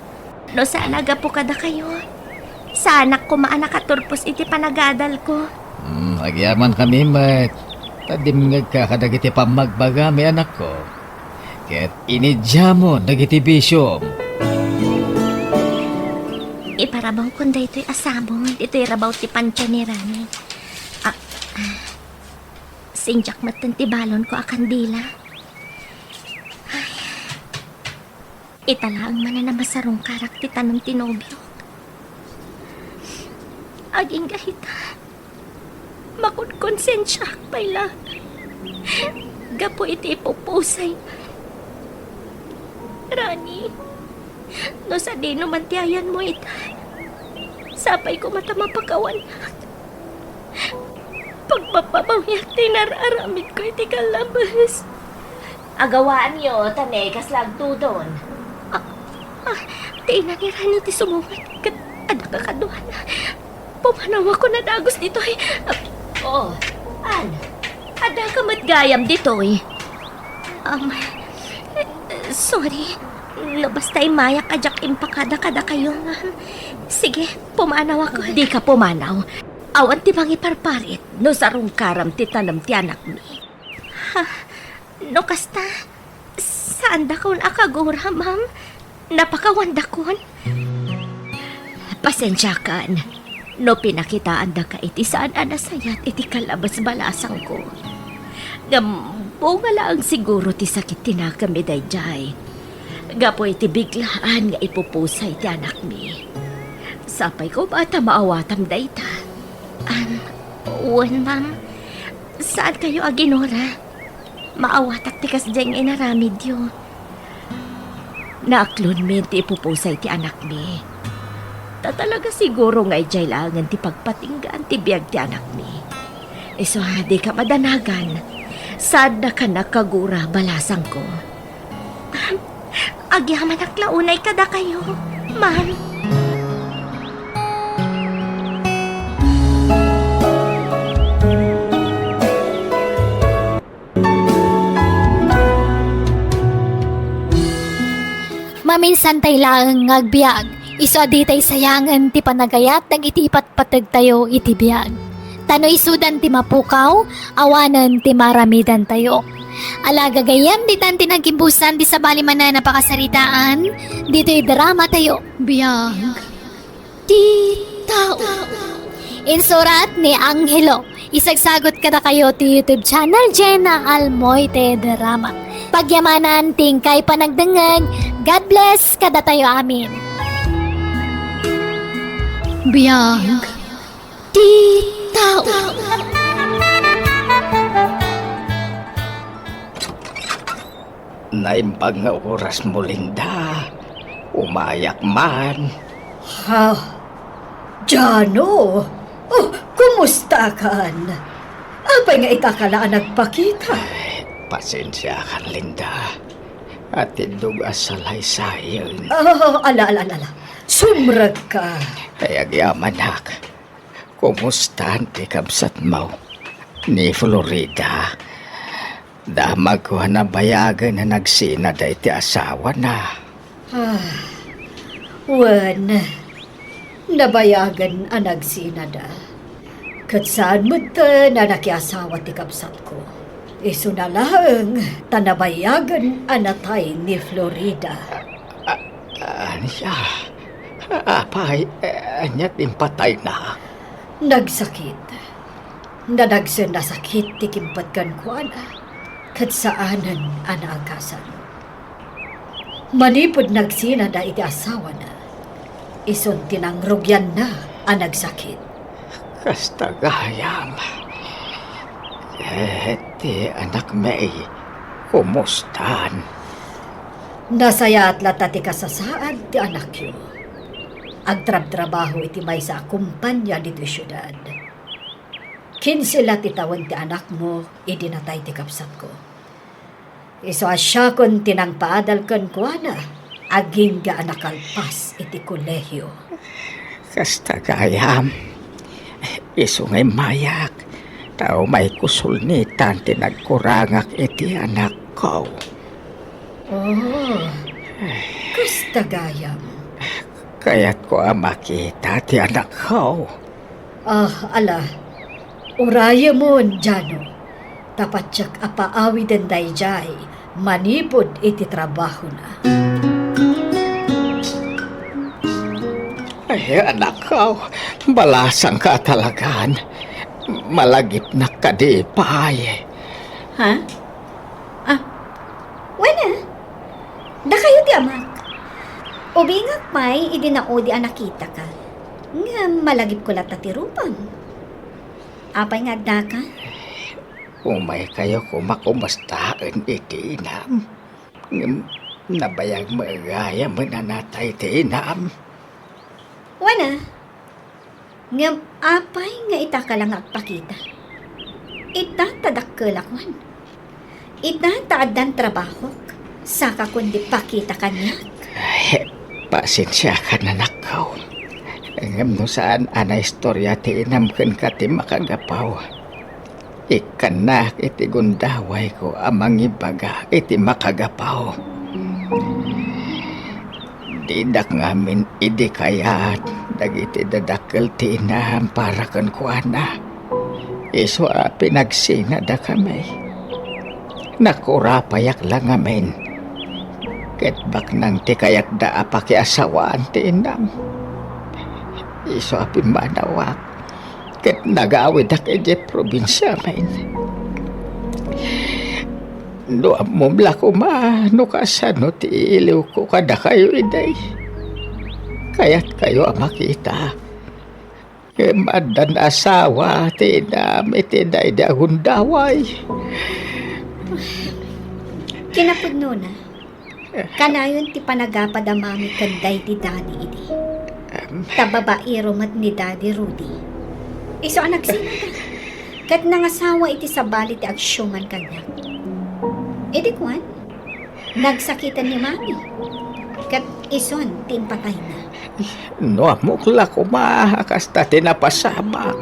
No saan a gapu kadakayo, saanak koma a nakaturpos iti panagadalko. Hmm, agyamankami met, ta dimngegka kadagiti pammagbagami, anakko. Ket inidiamon dagiti bisiom. Iparabawkon daytoy a sabong ditoy rabaw ti pantia ni Rani. Ah, ah, sindiak metten ti balonko a kandila. Ay. Ita laeng manen a masarungkarak ti tanem ti nobiok. Agingga ita, makonkonsensiaak pay la gapu iti ipupusay. Rani, no sadino man ti ayanmo ita, sapay koma ta mapakawanak. Pagpapabawyak ti nar-aramidko iti kallabes. Agawaanyo, ta ne, kasla agtudon. Ah, ah, ti ina ni Rani ti sumungbat, ket adda kakaduana. Pumanawakon a dagus ditoy. Ah, oh, Ann, addaka met gayam ditoy? Um, sorry. No basta immayak a diak impakada kadakayo, ma'am. Sige, pumanawakon. Dika pumanaw. Awan ti mangiparparit no sarungkaram ti tanem ti anakmi. Ha? No kasta, saandakon a kagura, ma'am? Napakawandakon? Pasensiakan no pinakitaandaka iti saan a nasayat iti kallabes balasangko. Ngem bunga laeng siguro ti sakit ti nakemmi daydiay. Gapu iti biglaan nga ipupusay ti anakmi. Sapay koma ta maawatam dayta. Am, wen, ma'am. Saankayo a ginura. Maawatak ti kasdiay nga inaramidyo. Naaklonmi ti ipupusay ti anakmi. Ta talaga siguro nga idiay laengen ti pagpatinggaan ti biag ti anakmi. Isu a dika madanagan. Saannaka nakagura, balasangko. Agyamanak la unay kadakayo, ma'am. Maminsantay laeng nga agbiag, isu a ditay sayangen ti panagayat dagiti patpategtayo iti biag. Ta no isudan ti mapukaw, awanen ti maaramidantayo. Ala, gagayyem, ditan ti nagimbusan ti sabali manen a pakasaritaan ditoy dramatayo. Biag ti tao. Insurat ni Angelo. Isagsagut kadakayo ti YouTube channel Jenna Almoite Drama. Pagyamanan ti inkay panagdengngeg. God bless kadatayo amin. Biag ti tao. Naimbag nga oras mo, Linda. Umayak man. Ha? Jano? Oh, kumustakan? Apay nga itaka la a nagpakita? Ay, pasensiakan, Linda. Atiddog a salaysayen. Oh, ala, ala, ala, ala. Sumrek ka. Ay, agyamanak. Kumustan ti kabsatmo ni Florida? Damagko a nabayagen a nagsinada iti asawana. Ah, wen, nabayagen a nagsinada. Ket saan metten a nakiasawa ti kabsatko. Isuna laeng ta nabayagen a natay ni Florida. A-, a-, ania? Apay, ania ti impatayna? Nagsakit. Nadagsen a sakit ti kimpet kenkuana, ket saanen a naagasan. Manipud nagsinada iti asawana, isun ti nangrugianna a nagsakit. Kasta gayam. Ket ti anakmi, kumustan? Nasayaat latta ti kasasaad ti anakyo. Agtrabtrabaho iti maysa a kumpania ditoy siudad. Kinse la ti tawen ti anakmo idi natay ti kabsatko. Isu a siakon ti nangpaadal kenkuana agingga a nakalpas iti kolehio. Kasta gayam, isu nga immayak, ta umayko sulnitan ti nagkurangak iti anakko. Oh, kasta gayam. Kayatko a makita ti anakko. Ah, ala, urayemon, Jano, ta patiek a paawiden daydiay manipud iti trabahona. Ay, anakko, balasangka talagan. Malagipnak kadi pay. Ha? Ah, wen a, dakayo ti amak. Ubingak pay idi naudi a nakitaka. Ngem malagipko latta ti rupam. Apay nga addaka? Umaykayo koma kumustaen iti inam. Ngem nabayag met gayam a natay ti inam. Wen a, ngem apay nga itaka la nga agpakita? Ita ta dakkelak, wen. Ita ta addan trabahok, saka kundi pakita kaniak. Ay, pasensiakan, anakko. Ngem no saan a naistorya ti inam kenka ti makagapu, ikkannak iti gundawayko a mangibaga iti makagapu. Didak ngamin idi kayat dagiti dadakkel ti inam para kenkuana. Isu a pinagsinadakami. Nakurapayak la ngamin. Ket baknang ti kayatda a pakiasawaan ti inam. Isu a pimmanawak ket nagawidak idiay probinsiamin. No ammom la koma no kasano ti iliwko kadakayo idi. Kayatkayo a makita. Ngem addan asawa ti inam iti daydi a gundaway. Kinapudnona, kanayon ti panagapad a mami ken daydi daddy idi. Em. Ta babaero met ni Daddy Rudy. Isu a nagsinada. Ket nangasawa iti sabali ti agsiuman kaniak. Idi kuan, nagsakiten ni mami. Ket isun ti impatayna. No ammok la koma a kasta ti napasamak.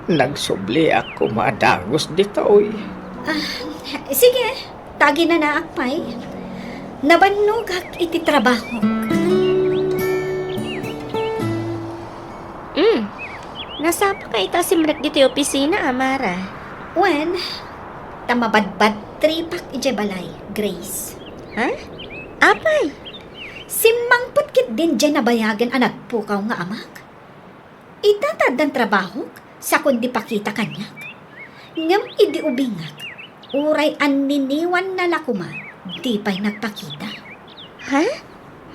Nagsubliak koma a dagus ditoy. Ah, sige. Ta aginanaak pay, nabannogak iti trabahok. Mm. Nasapaka ita a simrek ditoy opisina, a, Mara? Wen, ta mabadbadtripak idiay balay, Grace. Ha? Apay? Simmangpet ketdin diay nabayagen a nagpukaw nga amak. Ita ta addan trabahok, sakon di pakita kaniak. Ngem idi ubingak, uray anniniwanna la koma, di pay nagpakita. Ha?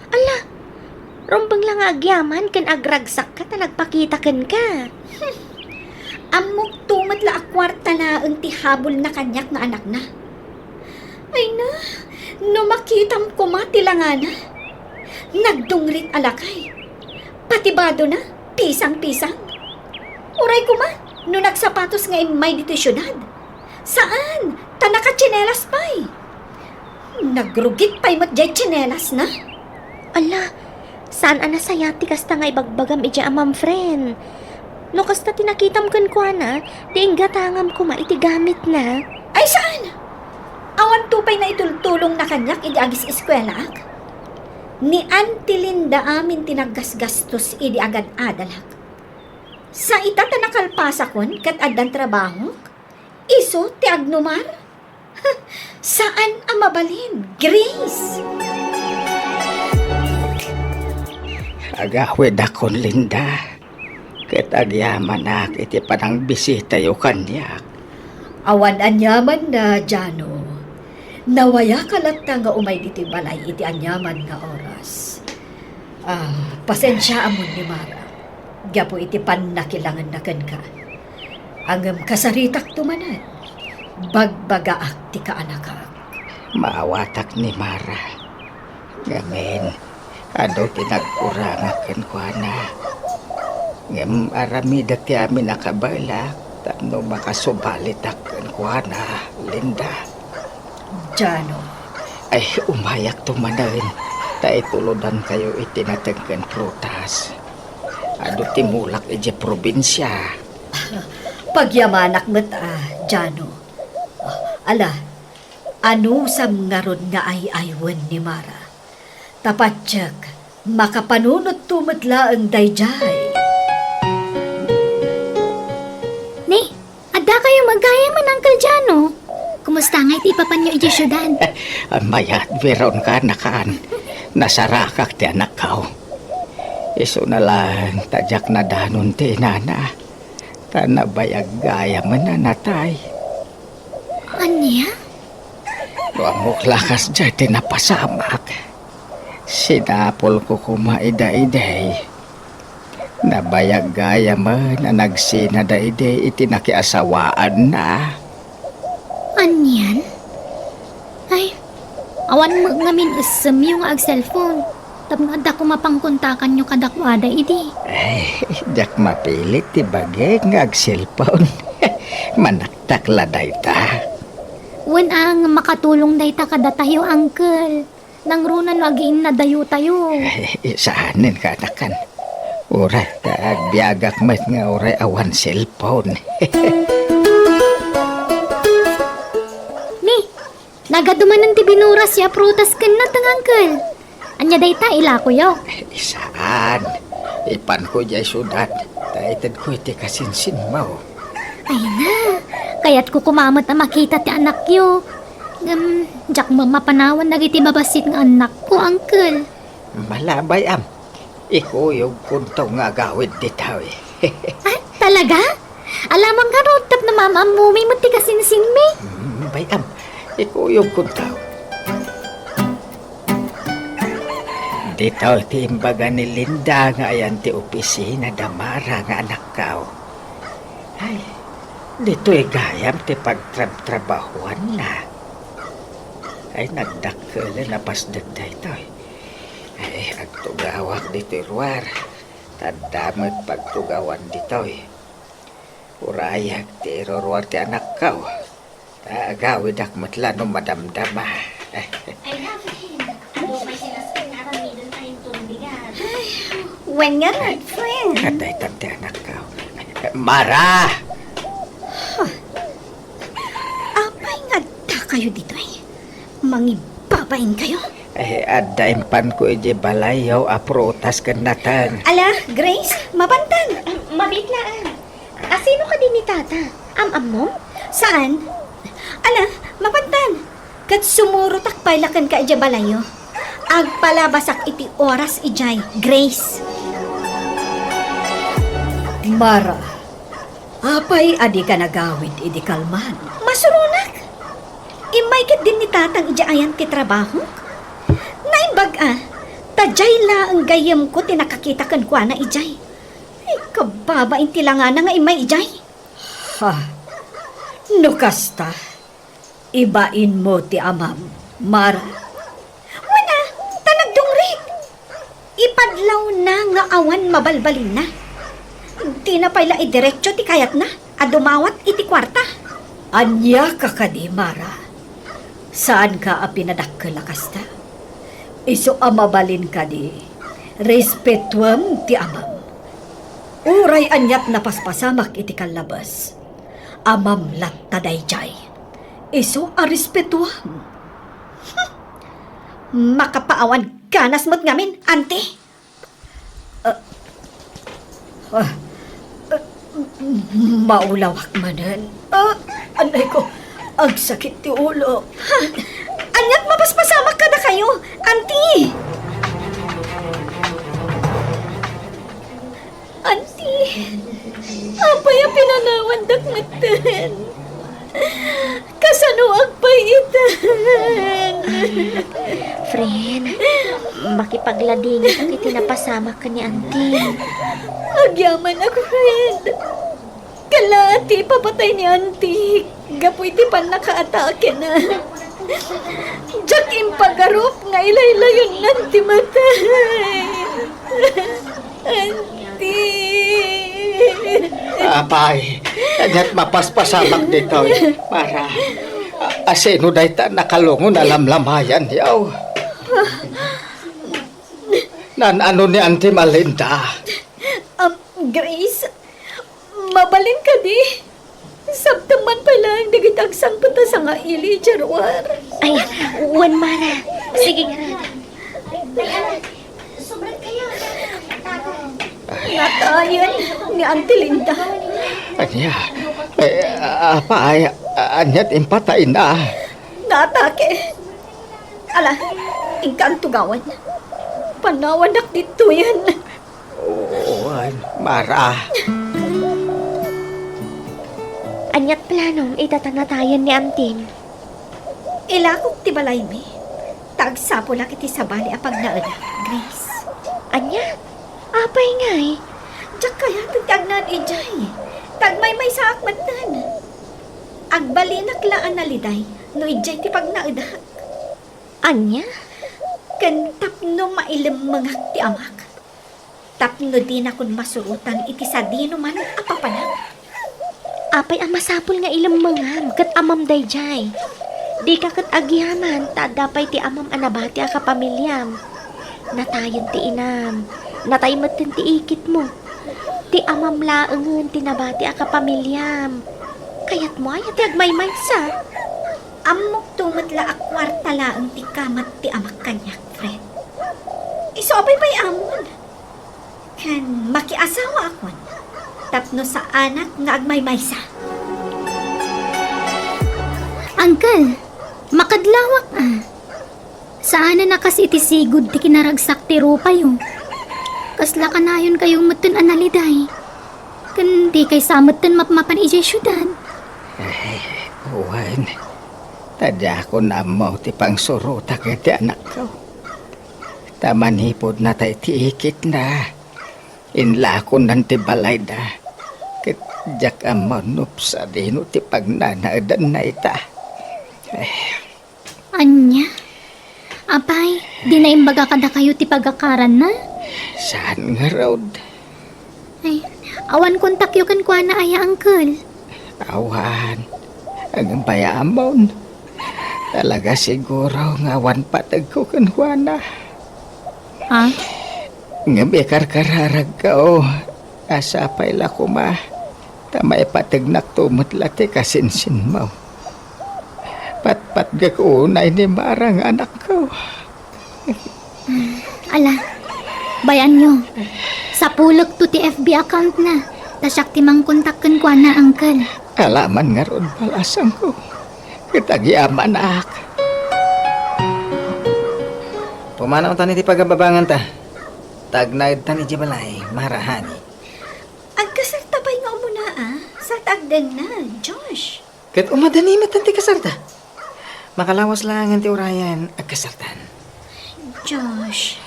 Ala, rumbeng la nga agyaman ken agragsakka ta nagpakita kenka. Hmm. Ammok to met la a kuarta laeng ti habulna kaniak nga anakna. Ay na, no makitam koma ti langana. Nagdungrit a lakay. Pati badona, pisang-pisang. Uray koma, no nagsapatos nga immay ditoy siudad. Saan, ta nakatsinelas pay. Nagrugit pay met diay tsinelasna. Ala, saan a nasayaat ti kasta nga ibagbagam idiay a ma'am friend. No kasta ti nakitam kenkuana, di inggatangam koma iti gamitna. Ay, saan? Awan to pay naitultulongna kaniak idi agis-eskuelaak? Ni Auntie Linda amin ti naggasgastos idi agad-adalak. Sa ita ta nakalpasakon ket addan trabahok, isu ti agnumar? Saan a mabalin, Grace? Agawidakon, Linda, ket agyamanak iti panangbisitayo kaniak. Awan aniamanna, Jano. Nawayaka latta nga umay ditoy balay iti aniaman nga oras. Ah, pasensiaam ni Mara gapu iti pannakilangenna kenka. Ngem kasaritakto manen, bagbagaak ti kaanakak. Maawatak ni Mara. Ngamin, adu ti nagkurangak kenkuana. Ngem aramidek ti amin a kabaelak tapno makasubalitak kenkuana, Linda. Jano. Ay, umayakto manen, ta itulodankayo iti nateng ken prutas. Adu ti mulak idiay probinsia. Pagyamanak met a, Jano. Ala, anusam ngarud nga ay-aywen ni Mara. Ta patiek, makapanunotto met laeng daydiay. Ni, addakayo met gayamen, Uncle Jano. Kumusta ngay ti ipapanyo idiay siudad? Mayat, biron ka, nakan. Nasarakak ti anakko. Isuna laeng ta diak nadanon ti inana. Ta nabayag gayamen a natay. Ania? No ammok la kasdiay ti napasamak. Sinapulko koma ida idi. Nabayag gayamen a nagsinada idi iti nakiasawaanna. Anian? Ay, awan met ngamin essemyo nga agselpon. Tapno adda koma pangkontakanyo kadakuada idi. Ay, diak mapilit ti bagik nga agselpon. Manaktak la dayta. Wen a, nga makatulong dayta kadatayo, Uncle. Nangruna no agiinnadayotayo. Ay, saanen ka, anakan. Uray ta agbiagak met nga uray awan selpon. Ni, nagadu manen ti binurasyo a prutas ken nateng, Uncle. Ania dayta, ilakoyo? Saan. Ipanko idiay siudad, ta itedko iti kasinsinmo. Ay na, kayatko koma met a makita ti anakyo. Ngem, diak met mapanawan dagiti babassit nga annakko, Uncle. Malabay, am. Ikuyogkonto nga agawid ditoy. Ah, talaga? Alamon ngarud tapno maam-ammomi met ti kasinsinmi. Mm, bay-am. Ikuyogko untaw. Ditoy ti imbaga ni Linda nga ayan ti opisina da Mara nga anakkaw. Ay, ditoy gayam ti pagtrabtrabahuanna. Ay, nagdakkelen a pasdek daytoy. Ay, agtugawak ditoy ruar. Ta adda met pagtugawan ditoy. Urayek ti iruruar ti anakkaw. Ta agawidak met la no madamdama. Ay, Rafael, adu pay ti nasken nga aramiden tayo tun bigat. Wen ngarud, friend. Kadaytan ti anakkaw. Mara! Huh. Apay nga adda kayo ditoy? Mangibabain kayo? Eh, adda impanko iti balayyo a prutas ken nateng. Ala, Grace, mapantan. Ah, mabiit laeng. Asino kadi ni Tata? Am-ammom? Saan? Ala, mapantan. Ket sumurotak pay la kenka idiay balayyo. Agpalabasak iti oras idiay, Grace. Mara, apay a dika nagawid idi kalman? Masuronak. Immay ketdin ni Tatang idiay ayan ti trabahok. Naimbag a, ta diay laeng gayyemko ti nakakita kenkuana idiay. Ay, kababain ti langana nga immay idiay. Ha? No kasta, ibainmo ti amam, Mara. Wen a, ta nagdungrit. Ipadlawna nga awan mabalbalinna. Dina pay la idiretso ti kayatna a dumawat iti kuarta. Ania ka kadi, Mara? Saanka a pinadakkel a kasta? Isu a mabalin kadi, respetuem ti amam. Uray aniat napaspasamak iti kallabes, amam latta daydiay. Isu a respetuam. Hmm. Makapaawan ganas met ngamin, Auntie. Ah, ah, ah, maulawak manen. Ah, anay ko, agsakit ti ulo. Ha? Aniat mapaspasamak kadakayo, Auntie? Auntie, apay a pinanawandak metten? Kasanoak pay iten? Friend, makipagladingitak iti napasamak ken ni Auntie. Agyamanak, friend. Kalaat ti ipapatay ni Auntie gapu iti pannakaatakena. Diak impagarup nga ilaylayonnan ti matay. Auntie. Apay, ket mapaspasamak ditoy, Mara. A-, asino dayta nakalungon a lamlamayan, yaw? Nan-ano ni Auntie Malinda? Um, Grace, mabalin kadi? Sabtem man pay laeng dagiti agsangpet a sangaili idiay ruar. Ay, wen, Mara. Sige ngarud. Natayen ni Auntie Linda. Ania? Eh, apay, aniat impatayna? Naatake. Ala, inka tugawan. Panawandak ditoyen. Wen, Mara. Aniat planom ita ta natayen ni Auntie? Ilakok ti balaymi, ta agsapulak iti sabali a pagnaedak, Grace. Ania? Apay ngay? Diak kayaten ti agnaed idiay, ta agmaymaysaak metten. Agbalinak la a naliday no idiay ti pagnaedak. Ania? Ken tapno mailemmengak ti amak. Tapno dinakon masurotan iti sadinoman a papanak. Apay a masapul nga ilemmengam ket amam daydiay? Dika ket agyaman ta adda pay ti amam a nabati a kapamiliam. Natayen ti inam, natay metten ti ikitmo. Ti amam laengen ti nabati a kapamiliam. Kayatmo aya ti agmaymaysa? Ammokto met la a kuarta laeng ti kamat ti amak kaniak, friend. Isu a pay pay amon. Ken makiasawaakon tapno saanak nga agmaymaysa. Uncle, makadlawak a. Saanen a kas iti sigud ti kinaragsak ti rupayo. Kasla kanayonkayo metten a naliday. Ken dikay sa metten mapmapan idiay siudad. Ay, wen. Ta diakon ammo ti pangsurotak iti anakko. Ta manipud natay ti ikitna, inlakonan ti balayda. Ket diak ammo no sadino ti pagnanaedanna ita. Eh. Ania? Apay, di naimbaga kadakayo ti pagakaranna? Saan ngarud? Ay, awan kontakyo kenkuana aya, uncle? Awan. Ngem pay ammon. Talaga siguro nga awan pategko kenkuana. Ha? Ngem ikarkararagko, a sapay la koma, ta maipategnakto met la ti kasinsinmo. Patpatgek unay ni Mara nga anakko. Ala, bay-anyo. Sapulekto ti F B account na. Ta siak ti mangkontak kenkuana, uncle. Ala man ngarud, balasangko. Ket agyamanak. Pumanawtan iti pagababanganta. Tagnaedtan idiay balay, Mara, honey. Agkasarta pay nga umuna, a? Sa ta agdengngeg, Josh. Ket umadani met ti kasarta. Makalawas laengen ti urayen, agkasartan. Josh.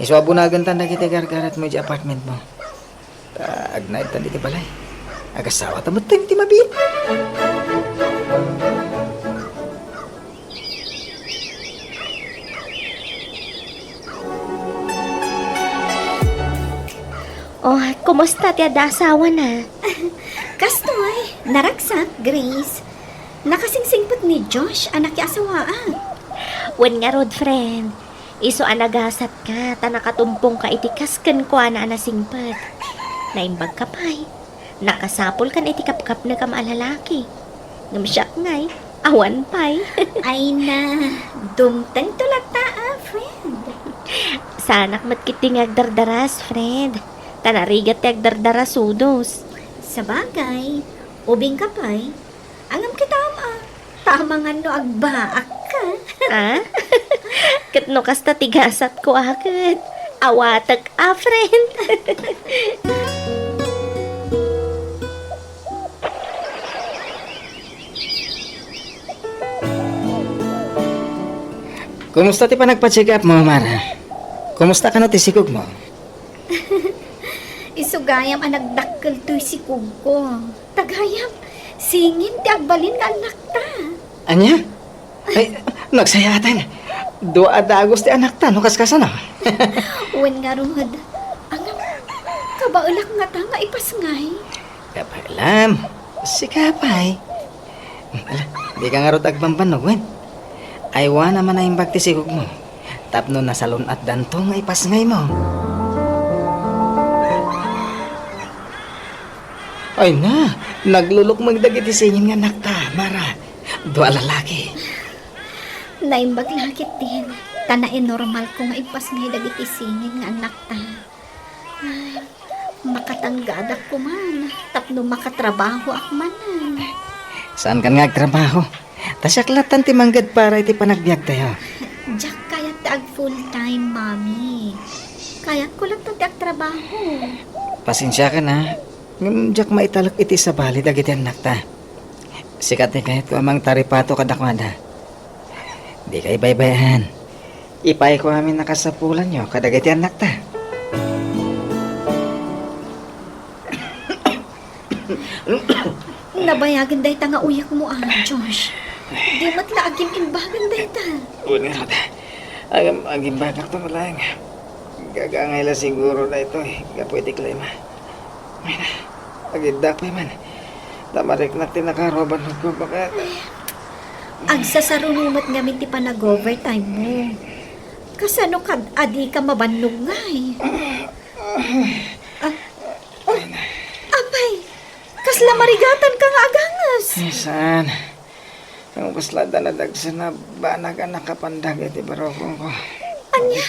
Isu a bunagentan dagiti gargaretmo idiay apartmentmo. Ta agnaedtan iti balay. Agasawata met ti mabiit. Oh, kumusta ti adda asawana? Kastoy, naragsak, Grace. Nakasingsingpet ni Josh a nakiasawaak. Wen ngarud, friend. Isu a nagasatka ta nakatumpongka iti kas kenkuana a nasingpet. Naimbagka pay. Nakasapulkan iti kapkapnekam a lalaki. Ngem siak ngay, awan pay. Ay na, dumtengto latta a, friend. Saanak met ketdi nga agdardaras, friend. Ta narigat ti agdardarasudos. Sabagay, ubingka pay. Ngem kitam a, ta amangan no agbaakka. Ah? Ket no kasta ti gasatko a ket, awatek a, friend. Kumusta ti panagpa-check up mo, Mara? Kumusta kano ti sikogmo? Isu gayam a nagdakkel toy sikogko. Ta gayam, singin ti agbalin nga annakta. Ania? Ay, nagsayaten. Dua a dagus ti annakta, no kaskasano? Wen ngarud, ngem, kabaelak ngata nga ipasngay. Kabaelam, sika pay. Ala, dika ngarud agbambannog, wen? Aywanam a naimbag ti sikogmo. Tapno nasalun-atdanto nga ipasngaymo. Ay na, naglulukmeng dagiti singin nga annakta, Mara. Dua a lalaki. Naimbag la ketdin, ta nainormalko nga ipasngay dagiti singin nga annakta. Ay, makatanggadak koman, tapno makatrabahoak manen. Saankan nga agtrabaho? Ta siak lattan ti manggad para iti panagbiagtayo. Diak kayat ti ag full time, Mami. Kayatko lattan ti agtrabaho. Pasensiakan a, ngem diak maitalek iti sabali dagiti annakta. Sika ti kayatko a mangtaripato kadakuada. Dika ibaybay-an. Ipayko amin a kasapulanyo kadagiti annakta. Nabayagen dayta nga uyekmo a, Josh. Di met la agim-imbagen dayta. Wen ngarud, agim-, agimbagakto met laeng. Gagangay la siguro daytoy gapu iti klima. Ay na, agiddak pay man. Ta mariknak ti nakaruaban ko baket. Agsasaruno met ngamin ti panag-overtime mo. Kasano kad a dika mabannog ngay? Ah, ah, apay, kasla marigatanka nga aganges? Ay, saan? Ngem kasla adda nadagsen a banag a nakapan dagiti barukongko. Ania?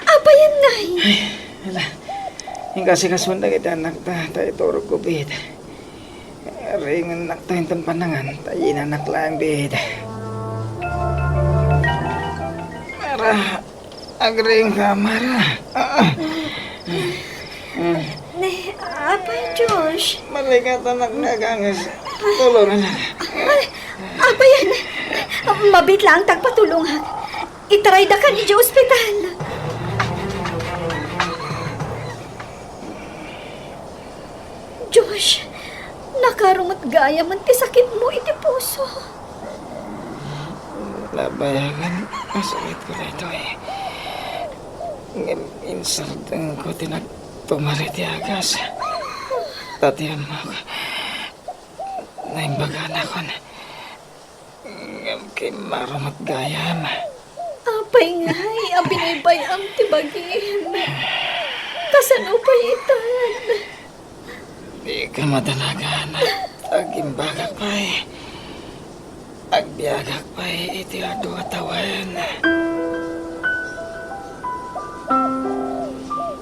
Apayen ngay? Ay, ala. Inkasikasuan dagiti annakta, ta iturogko biit. Ringennakto inton pannangan, ta yinanak laeng biit. Mara, agringka, Mara. Ne, apay, Josh? Marikatanak nga aganges. Tulonganak. Ay, Apay, Ana, mabiit laeng ta agpatulongak. Itaraydaka idiay ospital. Josh, nakaro met gayamen ti sakitmo iti puso. Nabayagen a sakitko daytoy. Ngem insardengko ti nagtumar iti agas. Ta ti ammok, naimbaganak. Ngem kimmaro met gayam. Apay ngay a binaybay-am ti bagim? Kasano pay itan? Dika madanagan. Agimbagak pay. Agbiagak pay iti adu a tawen.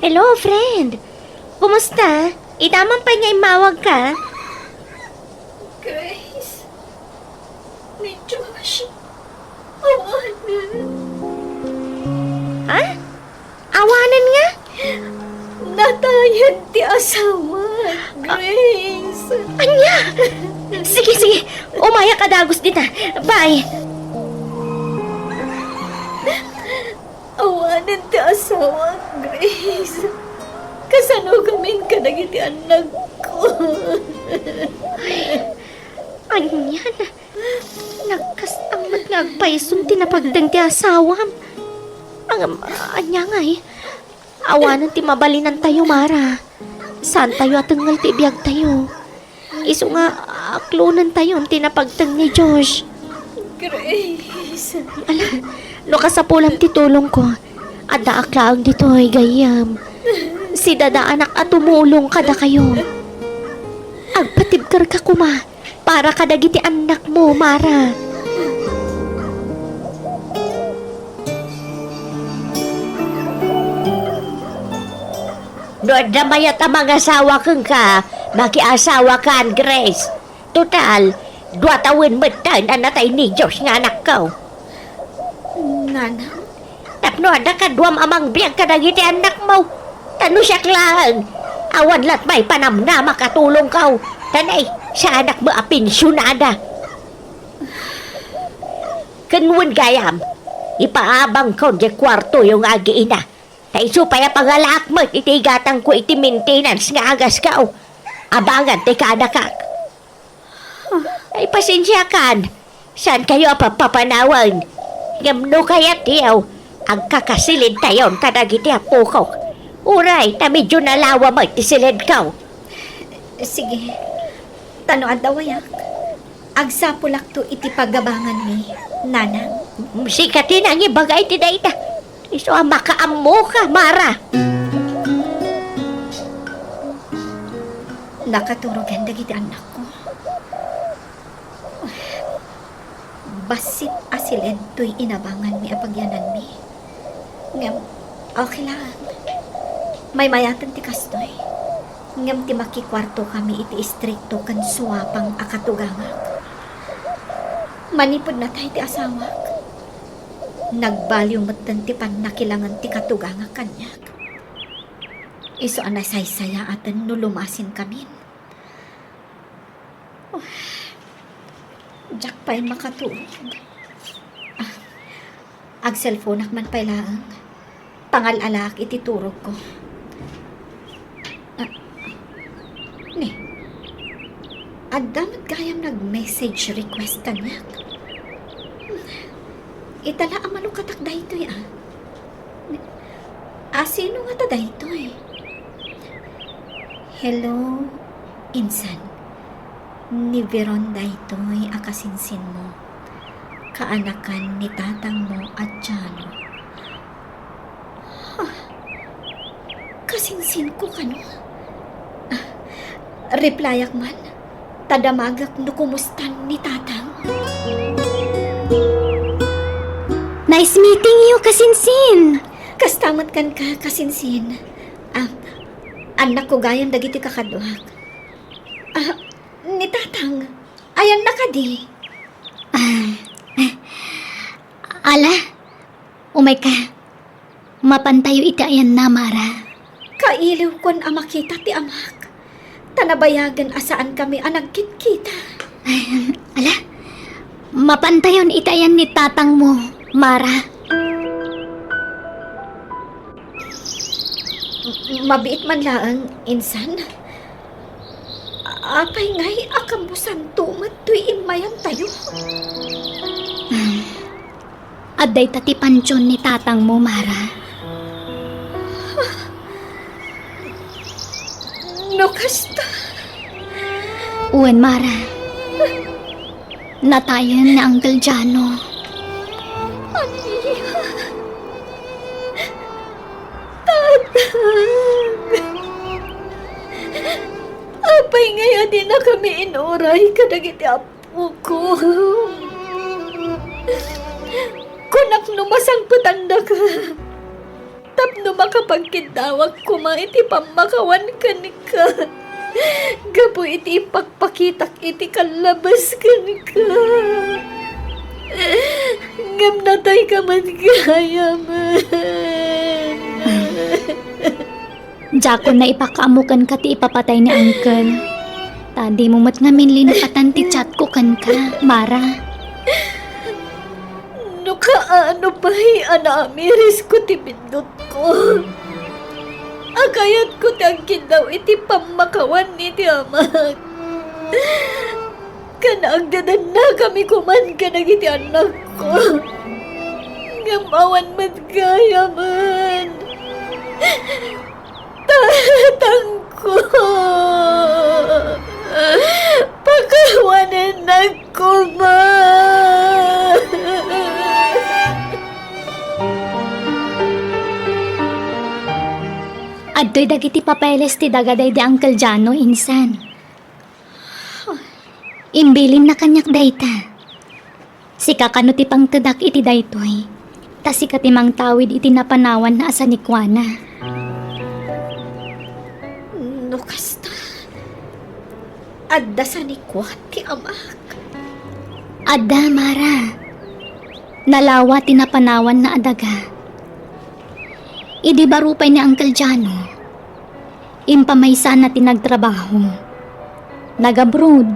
Hello, friend. Kumusta? Ita man pay nga immawagka? Grace, ni Josh, awanen. Ha? Awanen nga? Natayen ti asawa, Grace. Ania? Sige, sige. Umayak a dagus dita. Bye. Awanen ti asawa, Grace. Kasano gamin kadagiti annakko? Anian? Nagkastam met nga agpayson ti napagteng ti asawam. Ngem, ania ngay? Awanen ti mabalinantayo, Mara. Saantayo a tengngel ti biagtayo. Isu nga, aklonentayon ti napagteng ni Josh. Grace. Ala, no kasapulam ti tulongko, addaak laeng ditoy gayyem. Sidadaanak a tumulong kadakayo. Agpatibkerka koma para kadagiti annakmo, Mara. No adda mayat a mangasawa kenka, makiasawakan, Grace. Total, dua tawen metten a natay ni Josh nga anakko. Nanang? Tapno adda kaduam a mangbiag kadagiti annakmo. Ta no siak laeng, awan lat maipanamnamak a tulongko. Ta nay, saanak met a pensionada. Ken wen gayam, ipaabangko diay kuartoyo nga agiina. Ta isu pay a pangalaak met iti igatangko iti maintenance nga agasko. Abangan ti kaanakak. Ay, pasensiakan. Saankayo a papapanawen. Ngem no kayatyo, agkakasilidtayon kadagiti appokok. Uray, ta medio nalawa met ti silidko. Sige. Ta no adda wayak, agsapulakto iti pagabanganmi, Nanang. Sika ti nangibaga iti dayta. Isu a makaammoka, Mara. Nakaturogen dagiti annakko. Bassit a siled toy inabanganmi a pagyananmi. Ngem, okay lang. Maymayaten ti kastoy. Ngem ti makikuartokami iti istrikto ken suapang a katugangak. Manipud natay ti asawak, nagbaliw metten ti pannakilangen ti katugangak kaniak. Isu a nasaysayaaten no lumasinkamin. Diak pay makaturog. Ah, agselponak man pay laeng. Pangal-alaak iti turogko. Ah, ni, adda met gayam nag-message request kaniak. Hmm, ita la a malukatak daytoy, ah. Ni, a, sino ngata daytoy? Hello, insan. Ni Veron daytoy a kasinsinmo. Kaanakan ni tatangmo a Jano. Ha? Kasinsinko kano? Ah, replyak man, ta damagek no kumustan ni tatang. Nice meeting you, kasinsin! Kasta met kenka, kasinsin. Ah, annakko gayam dagiti kakaduak. Ah, ni tatang, ayanna kadi? Ah, ah. Ala, umayka. Mapantayo iti ayanna, Mara. Kailiwkon a makita ti amak. Ta nabayagen a saankami a nagkitkita. Ay, ala, Mapantayon iti ayan ni tatangmo, Mara. M-, mabiit man laeng, insan. Apay ngay a kammusanto met toy immayantayo? Adda ita ti pantion ni tatangmo, Mara. No kasta? Wen, Mara. Natayen ni Uncle Jano. Ania? Tatang! Apay ngay a dinakami inuray kadagiti Uko. Kunak no masangpetannaka tapno makapagkiddawak koma iti pammakawan kenka gapu iti ipakpakitak iti kallabes kenka. Ngem natayka met gayamen. Diakon naipakaammo kenka ti ipapatay ni Uncle. Ta dimo met ngamin linapatan ti chatko kenka, Mara. No kaano pay a naamirisko ti biddutko, a kayatko ti agkiddaw iti pammakawan iti amak. Ken agdadannakami koman kadagiti annakko. Ngem awan met gayamen. Tatangko, pakawanennak koma. Adtoy dagiti papeles ti daga daydi Uncle Jano, insan. Imbilinna kaniak dayta. Sika kano ti pangtedak iti daytoy, ta sika ti mangtawid iti napanawanna a sanikuana. No kasta, adda sanikua ti amak? Adda, Mara. Nalawa ti napanawanna a daga. Idi baro pay ni Uncle Jano, impamaysana ti nagtrabaho. Nag-abroad.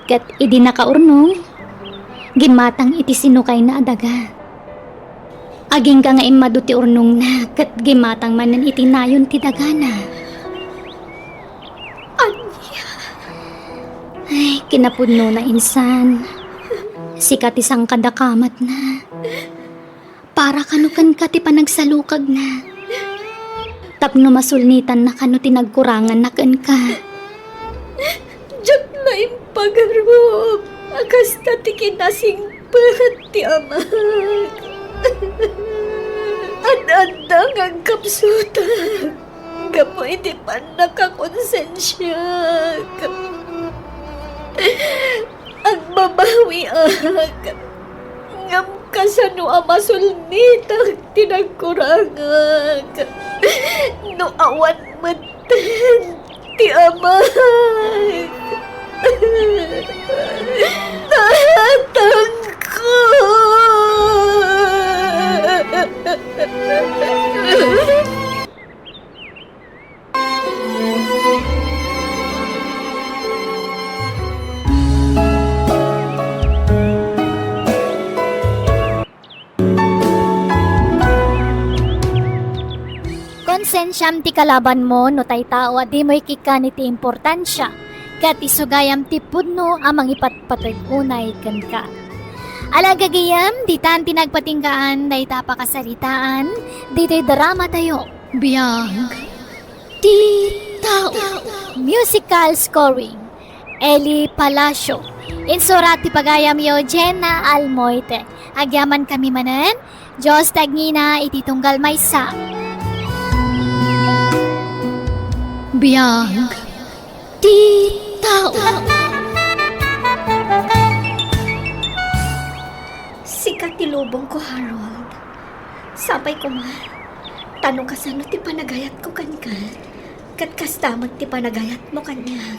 Ket idi nakaurnong, gimmatang iti sinukayna a daga. Agingga nga immadu ti urnongna ket gimmatang manen iti nayon ti dagana. Ania? Ay, kinapudnona insan. Sika ti sangkadakamatna. Para kano kenka ti panagsalukagna. Tapno masulnitanna kano ti nagkuranganna kenka. Diak la impagarup a kasta ti kinasingpet ti amak. Ad-adda nga agkapsutak gapu iti pannakakonsensiak. Agbabawiak, ngem kasano a masulnitak ti nagkurangak no awan metten ti amak? Tatangko! Konsensiam ti kalabanmo no taitao a dimo ikkan iti importansia, ket isu gayam ti pudno a mangipatpateg unay kenka. Ala gagayem, ditan ti nagpatinggaan dayta a pakasaritaan ditoy dramatayo. Biag ti tao. Musical scoring, Eli Palacio. Insurat ti pagayamyo, Jenna Almoite. Agyamankami manen, Dios ti agngina iti tunggal maysa. Biag ti tao. Sika ti lubongko, Harold. Sapay koma, ta no kasano ti panagayatko kenka, ket kasta met ti panagayatmo kaniak.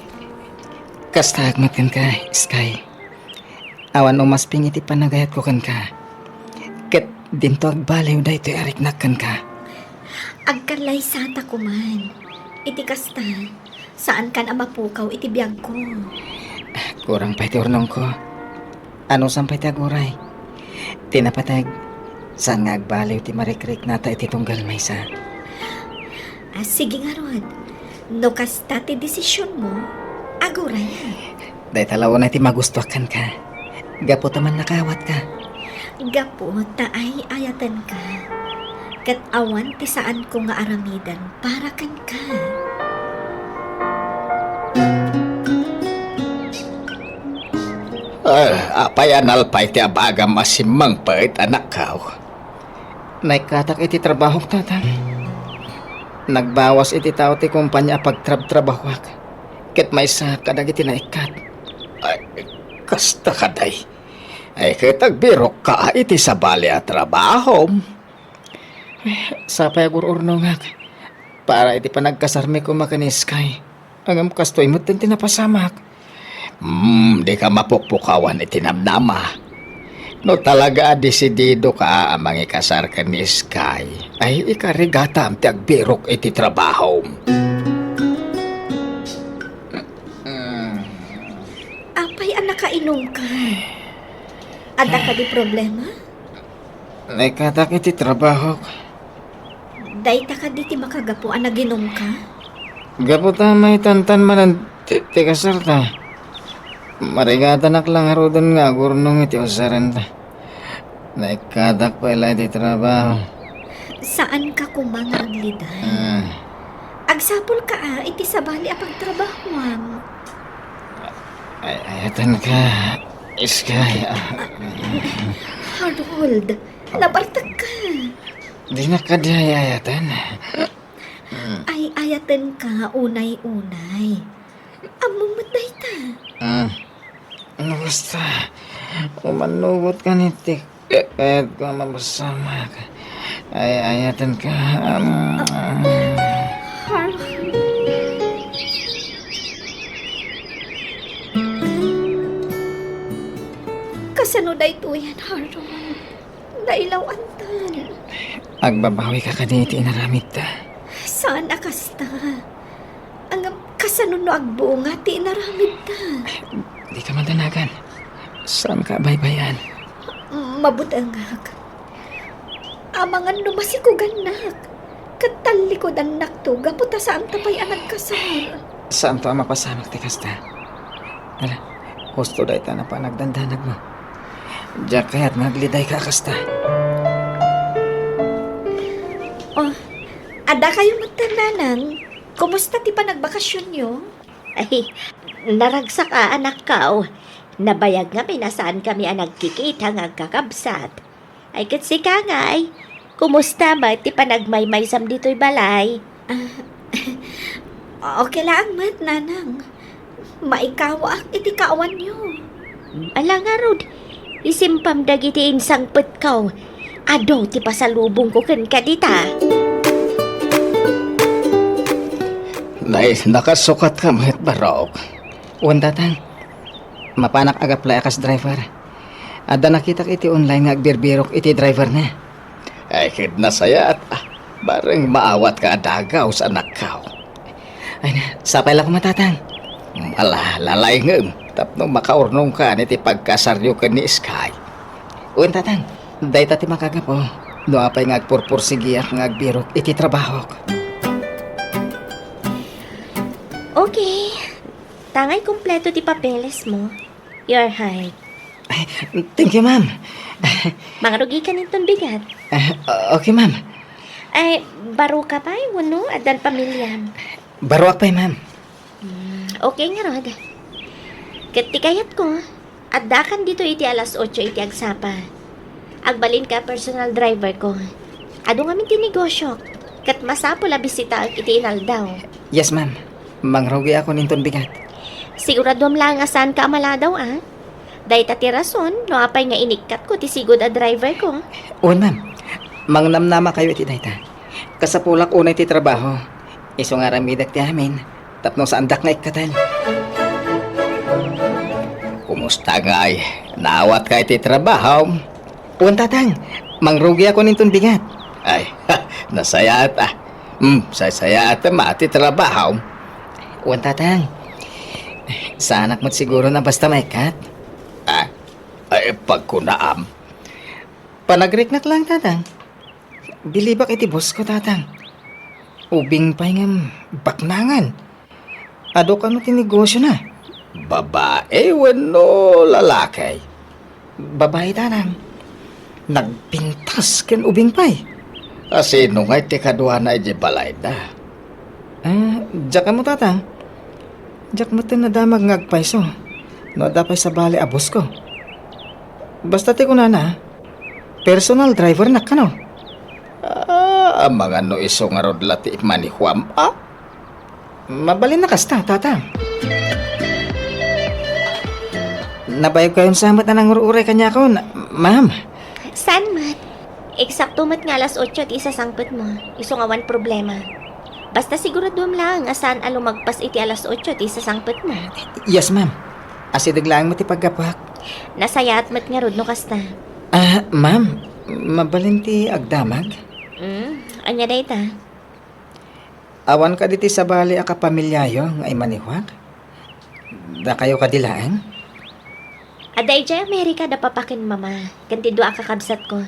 Kastaak met kenka, Sky. Awan umasping iti panagayatko kenka, ket dinto agbaliw daytoy a riknak kenka. Agkallaysata koman. Iti kasta, saankan a mapukaw iti biagko. Kurang pay ti urnongko. Anusam pay ti aguray? Ti napateg, saan nga agbaliw ti marikriknata iti tunggal maysa. Ah, sige ngarud. No kasta ti desisionmo, aguray. Dayta la unay ti magustuak kenka. Gapu ta mannakawatka. Gapu ta ay-ayatenka. Ket awan ti saanko nga aramiden para kenka. Ah, apay a nalpay ti abagam a simmangpet, anakkaw? Naikkatak iti trabahok, Tatang. Nagbawas iti tao ti kompania a pagtrabtrabahoak, ket maysa kadagiti naikkat. Ay, kasta kadi. Ay, ket agbirokka iti sabali a trabahom. Sapay agur-urnongak para iti panagkasarmi koma ken ni Sky. Ngem kastoy met ti napasamak. Hmm, dika mapukpukawan iti namnama. No talaga a desididoka a mangikasar ken ni Sky, ay ikarigatam ti agbirok iti trabahom. Apay a nakainumka? Adda kadi problema? Naikkatak iti trabahok. Dayta kadi ti makagapu a naginumka? Gapu ta maitantan manen ti, ti kasarta. Marigatanak la ngaruden nga agurnong iti usarenta. Naikkatak pay la iti trabaho. Saanka koma nga agliday. Ah. Agsapulka a iti sabali a pagtrabahoam. Ay, ayatenka, Sky. Ah. Harold, nabartekka. Dinak kadi ay-ayaten. Ay-ayatenka unay-unay. Ammom met dayta. Ah. No kasta, umannugot ka ni Tik. Kayat ko mapasamak. Ay, ayaten ka. Kasano daytoyen, Harold? Nailaw-antan. Agbabawi ka kadi iti inaramidta? Saan a kasta. Ngem kasano no agbunga ti inaramidta? Dika madanagan. Saanka a baybay-an. Mabutengak. Amangan no masikugannak. Ket tallikudannakto gapu ta saanta pay a nagkasar. Saanto a mapasamak ti kasta. Ala, husto dayta a panagdandanagmo. Diak kayat nga aglidayka a kasta. Oh, adda kayo met, Nanang? Kumusta ti panagbakasionyo? Ay, naragsak a, anakko. Nabayag ngamin a saankami a nagkikita nga agkakabsat. Ay, ket sika ngay, kumusta met ti panagmaymaysam ditoy balay? Ah, okay laeng met, Nanang. Maikawaak iti kaawanyo. Ala ngarud, isimpam dagiti insangpetko. Adu ti pasalubongko kenka dita. Nay, nakasukatka met, Barok. Wen, Tatang. Mapanak ag-apply a kas driver. Adda nakitak iti online nga agbirbirok iti driver na. Ay, ket nasayaat, ah. Bareng maawatka a dagaw, anakko. Ay na, sapay la koma, Tatang. Ala, lalayngem, tapno makaurnongkan iti pagkasaryo ken ni Sky. Wen, Tatang, dayta ti makagapu. No apay nga agpurpursigiak nga agbirok iti trabahok. Okay. Tangay kompleto ti papelesmo. You're hired. Ay, thank you, ma'am. Mangrugika inton bigat. Ah, okay, ma'am. Ay, baroka pay wenno addan pamiliam? Baroak pay, ma'am. Hmm, okay ngarud. Ket ti kayatko, addakan ditoy iti alas otso iti agsapa. Agbalinka a personal driverko. Adu ngamin ti negosiok, ket masapul a bisitaek iti inaldaw. Yes, ma'am. Mangrugiakon inton bigat. Siguraduam laeng a saanka a maladaw, a? Dayta ti rason no apay nga inikkatko ti sigud a driverko. Wen, ma'am. Mangnamnamakayo iti dayta. Kasapulak unay ti trabaho. Isu nga aramidek ti amin tapno saandak nga ikkaten. Kumusta ngay? Naawatka iti trabaho? Wen, Tatang. Mangrugiakon inton bigat. Ay, nasayaat, a. Hmm, saysayaatem a ti trabaho. Wen, Tatang. Saanak met siguro a basta maikkat. Ah, Ay, pagkunaam. Panagriknak lang, Tatang. Bilibak iti boss ko, Tatang. Ubing pay ngem baknangan. Adu kano ti negosiona? Babae wenno lalaki? Babae, Tatang. Nagpintas ken ubing pay. A, sino ngay ti kaduana idiay balayda? Ah, diak ammo, Tatang. Diak metten nadamag nga agpayso no adda pay sabali a boss ko. Basta ti kunana, personal driver-nak kano. Ah, amangan no isu ngarud la ti manihuam, a? Mabalin a kasta, Tatang. Nabayag kayon sa met a nangur-uray kaniakon, ma'am. Saan met? Eksakto met nga alas otso ti isasangpetmo. Isu nga awan problema. Basta siguraduem laeng a saan a lumagpas iti alas otso ti isasangpetmo. Yes, ma'am. Asideg laeng met ti paggapuak. Nasayaat met ngarud no kasta. Ah, ma'am, mabalin ti agdamag? Mm, ania dayta? Awan kadi ti sabali a kapamiliayo nga imanihuak? Dakayo kadi laeng? Adda idiay Amerika da papa ken mama, ken ti dua a kakabsatko.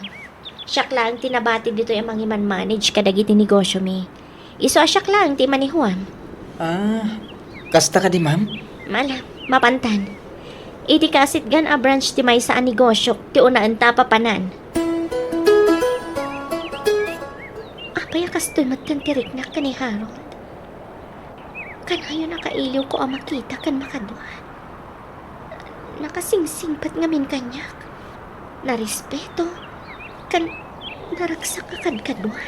Siak laeng ti nabati ditoy a mangimanmanage kadagiti negosiomi. Isu a siak laeng ti manihuam. Ah, kasta kadi, ma'am? Mala, mapantan. Iti kaasitgan a branch ti maysa a negosiok ti unaenta a papanan. Apay a kastoy metten ti riknak ken ni Harold? Kanayon a kailiwko a makita ken makadua. Nakasingsingpet ngamin kaniak. Narespeto ken naragsak a kadkadua.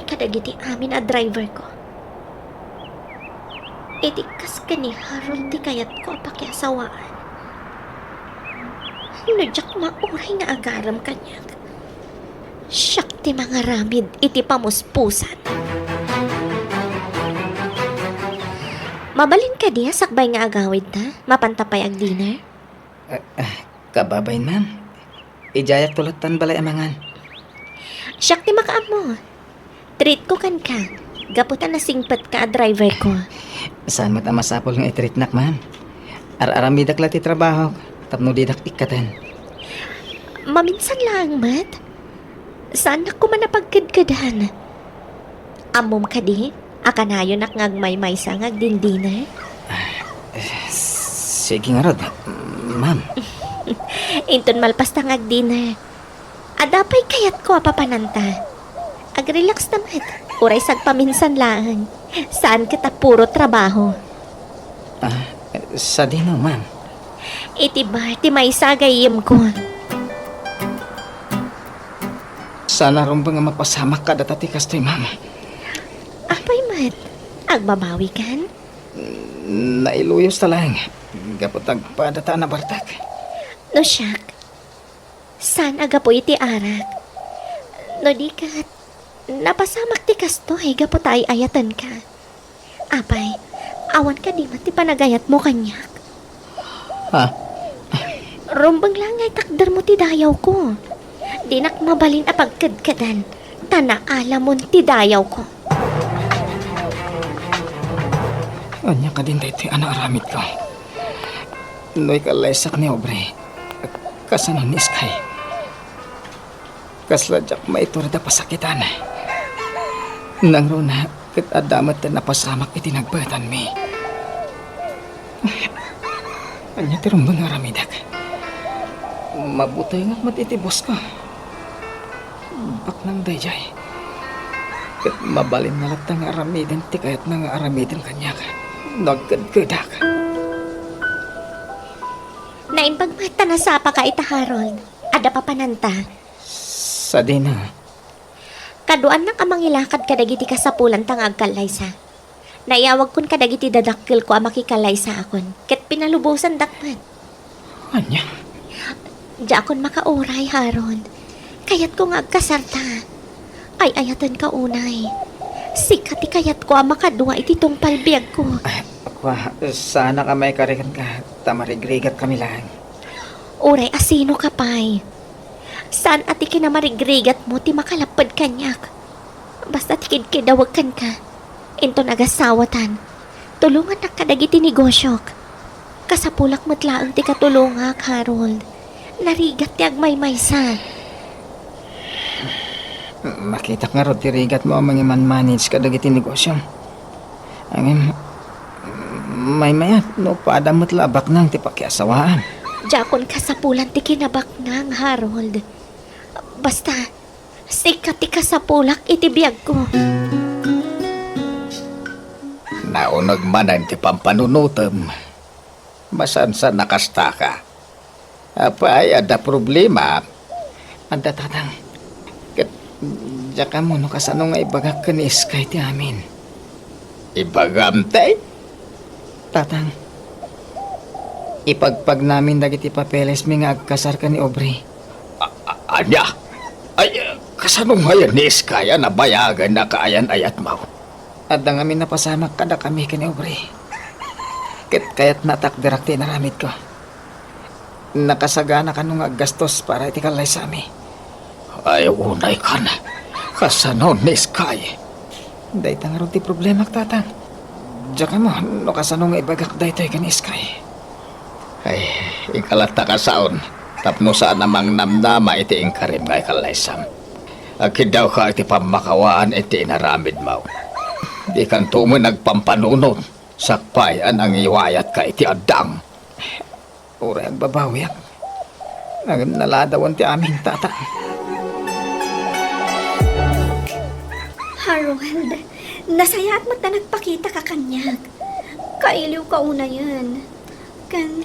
Kadagiti amin a driverko. Iti kas ken ni Harold ti kayatko a pakiasawaan. No diak mauray nga agarem kaniak, siak ti mangaramid iti pamuspusan. Mabalin kadi a sakbay nga agawidta, mapanta pay agdinner? Ah, ah, kababain, ma'am. Idiayakto lattan balay a mangan. Siak ti makaammo. Treatko kenka, gapu ta nasingpetka a driverko. Saan met a masapul nga i-treatnak, ma'am. Ar-aramidak la ti trabahok tapno didak ikkaten. Maminsan laeng met. Saannak koma a pagkedkedan. Ammom kadi a kanayonak nga agmaymaysa nga agdindiner? Eh, sige ngarud, ma'am. Inton malpasta nga agdiner, adda pay kayatko a papananta. Agrelaxta met, uray sagpaminsan laeng. Saan ket a puro trabaho. Ah, sadino, ma'am? Iti bar ti maysa a gayyemko. Saan a rumbeng a mapasamak kadata ti kastoy, ma'am. Apay met, agbabawikan? Nailuyos ta laeng, gapu ta agpadata a nabartek. No siak, saan a gapu iti arak. No di ket, napasamak ti kastoy gapu ta ay-ayatenka. Apay, awan kadi met ti panagayatmo kaniak? Ha? Rumbeng la nga itakdermo ti dayawko. Dinak mabalin a pagkedkedan, ta naalamon ti dayawko. Ania kadin daytoy a naaramidko? No ikallaysak ni Aubrey, kasano ni Sky? Kasla diak maitured a pasakitan. Nangruna ket adda met ti napasamak iti nagbaetanmi. Ania ti rumbeng nga aramidek? Mabutengak met iti boss ko. Baknang daydiay. Ket mabalinna latta nga aramiden ti kayatna nga aramiden kaniak no agkedkedak. Naimbag met ta nasapaka ita, Harold. Adda papananta. Sadino? Kaduanak a mangilakad kadagiti kasapulanta nga agkallaysa. Naiyawagkon kadagiti dadakkelko a makikallaysaakon, ket pinalubosandak met. Ania? Diakon makauray, Harold. Kayatko nga agkasarta. Ay-ayatenka unay. Sika ti kayatko a makadua iti tungpal biagko. Ah, kua, saanak a maikari kenka, ta marigrigatkami laeng. Uray a sinoka pay. Saan a ti kinamarigrigatmo ti makalapped kaniak. Basta ti kidkidawek kenka, inton agasawatan, tulongannak kadagiti negosiok. Kasapulak met laeng ti katulongak, Harold. Narigat ti agmaymaysa. Makitak ngarud ti rigatmo a mangimanmanage kadagiti negosiom. Ngem, maymayat no padam met la a baknang ti pakiasawaam. Diakon kasapulan ti kinabaknang, Harold. Basta, sika ti kasapulak iti biagko. Nauneg manen ti pampanunotem. Masansan a kastaka. Apay, adda problema? Adda, Tatang. Ket, diak ammo no kasano nga ibagak ken ni Sky ti amin. Ibagam, tay? Tatang, ipagpagnamin dagiti papelesmi nga agkasar ken ni Aubrey. A-, a-, ania? Ay, kasano ngayen ni Sky a nabayagen a kaayan-ayatmo? Adda ngamin napasamak kadakami ken ni Aubrey. Ket kayatna a takderak ti inaramidko. Nakasagana kano nga aggastos para iti kallaysami. Ay, unay kan. Kasano ni Sky? Dayta ngarud ti problemak, Tatang. Diak ammo no kasano nga ibagak daytoy ken ni Sky. Ay, inka latta kasaon tapno saan a mangnamnama iti inkarim nga ikallaysam. Agkiddawka iti pammakawaan iti inaramidmo. Dikanto met agpampanunot sakbay a nangiwayatka iti addang. Uray agbabawiak, ngem naladawan ti amin, Tatang. Harold, nasayaat met ta nagpakitaka kaniak. Kailiwka unayen. Ken,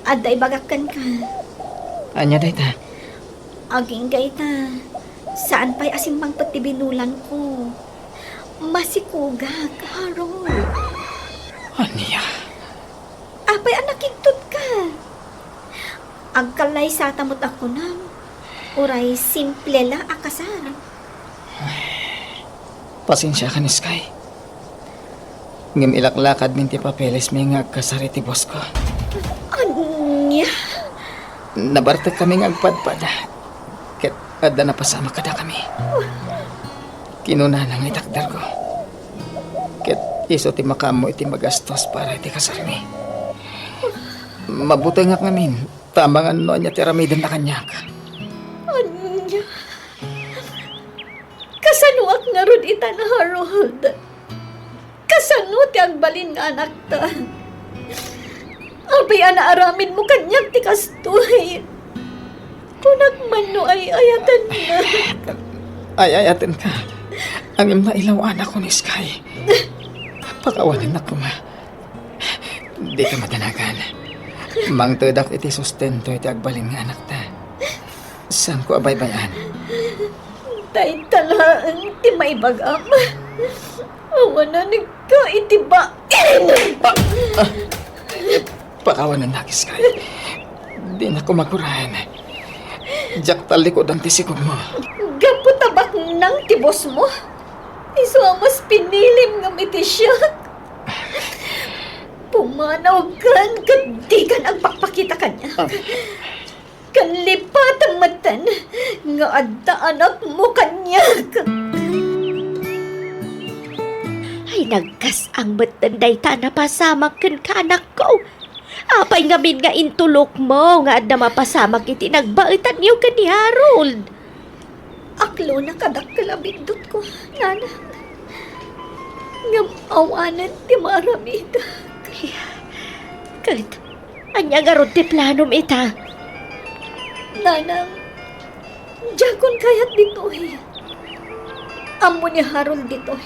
adda ibagak kenka. Ania dayta? Agingga ita, saan pay a simmangpet ti binulanko. Masikogak, Harold. Ania? Apay a nakigtotka? Agkallaysata met a kunam, uray simple la a kasar. Pasensiaka ni Sky. Ngem ilaklakadmin ti papelesmi nga agkasar iti bosko. Ania? Nabartekkami nga agpadpada. Ket adda napasamak kadakami. Kinunana nga itakderko. Ket isu ti makaammo iti magastos para iti kasarmi. Mabutengak ngamin, ta amangan no ania ti aramidenna kaniak. Ania? Kasanoak ngarud itan, Harold? Kasano ti agbalin nga anakta? Apay a naaramidmo kaniak ti kastoy? Kunak man no ay-ayatennak. Ay-ayatenka. Ngem nailaw-anak ni Sky. Pakawanennak koma. Dika madanagan. Mangtedak iti sustento iti agbalin nga anakta. Saanko a baybay-an. Dayta laeng ti maibagam. Awanenka iti bain! Ah, ah, eh, pakawanennak, Sky. Dinak koma guraen. Diak tallikudan ti sikogmo. Gapu ta baknang ti bosmo, isu a mas pinilim nga mitisiak. Pumanawkan ket dikan agpakpakita kaniak. Ah. Ken lipatem metten nga adda anakmo kaniak. Ay, nagkas-ang metten dayta a napasamak kenka, anakko. Apay ngamin nga intulokmo nga adda mapasamak iti nagbaetanyo ken ni Harold? Aklona kadakkel a biddutko, nanang. Ngem awanen ti maaramidak. Ket ania ngarud ti planom ita? Nanang, diakon kayat ditoy. Ammo ni Harold ditoy.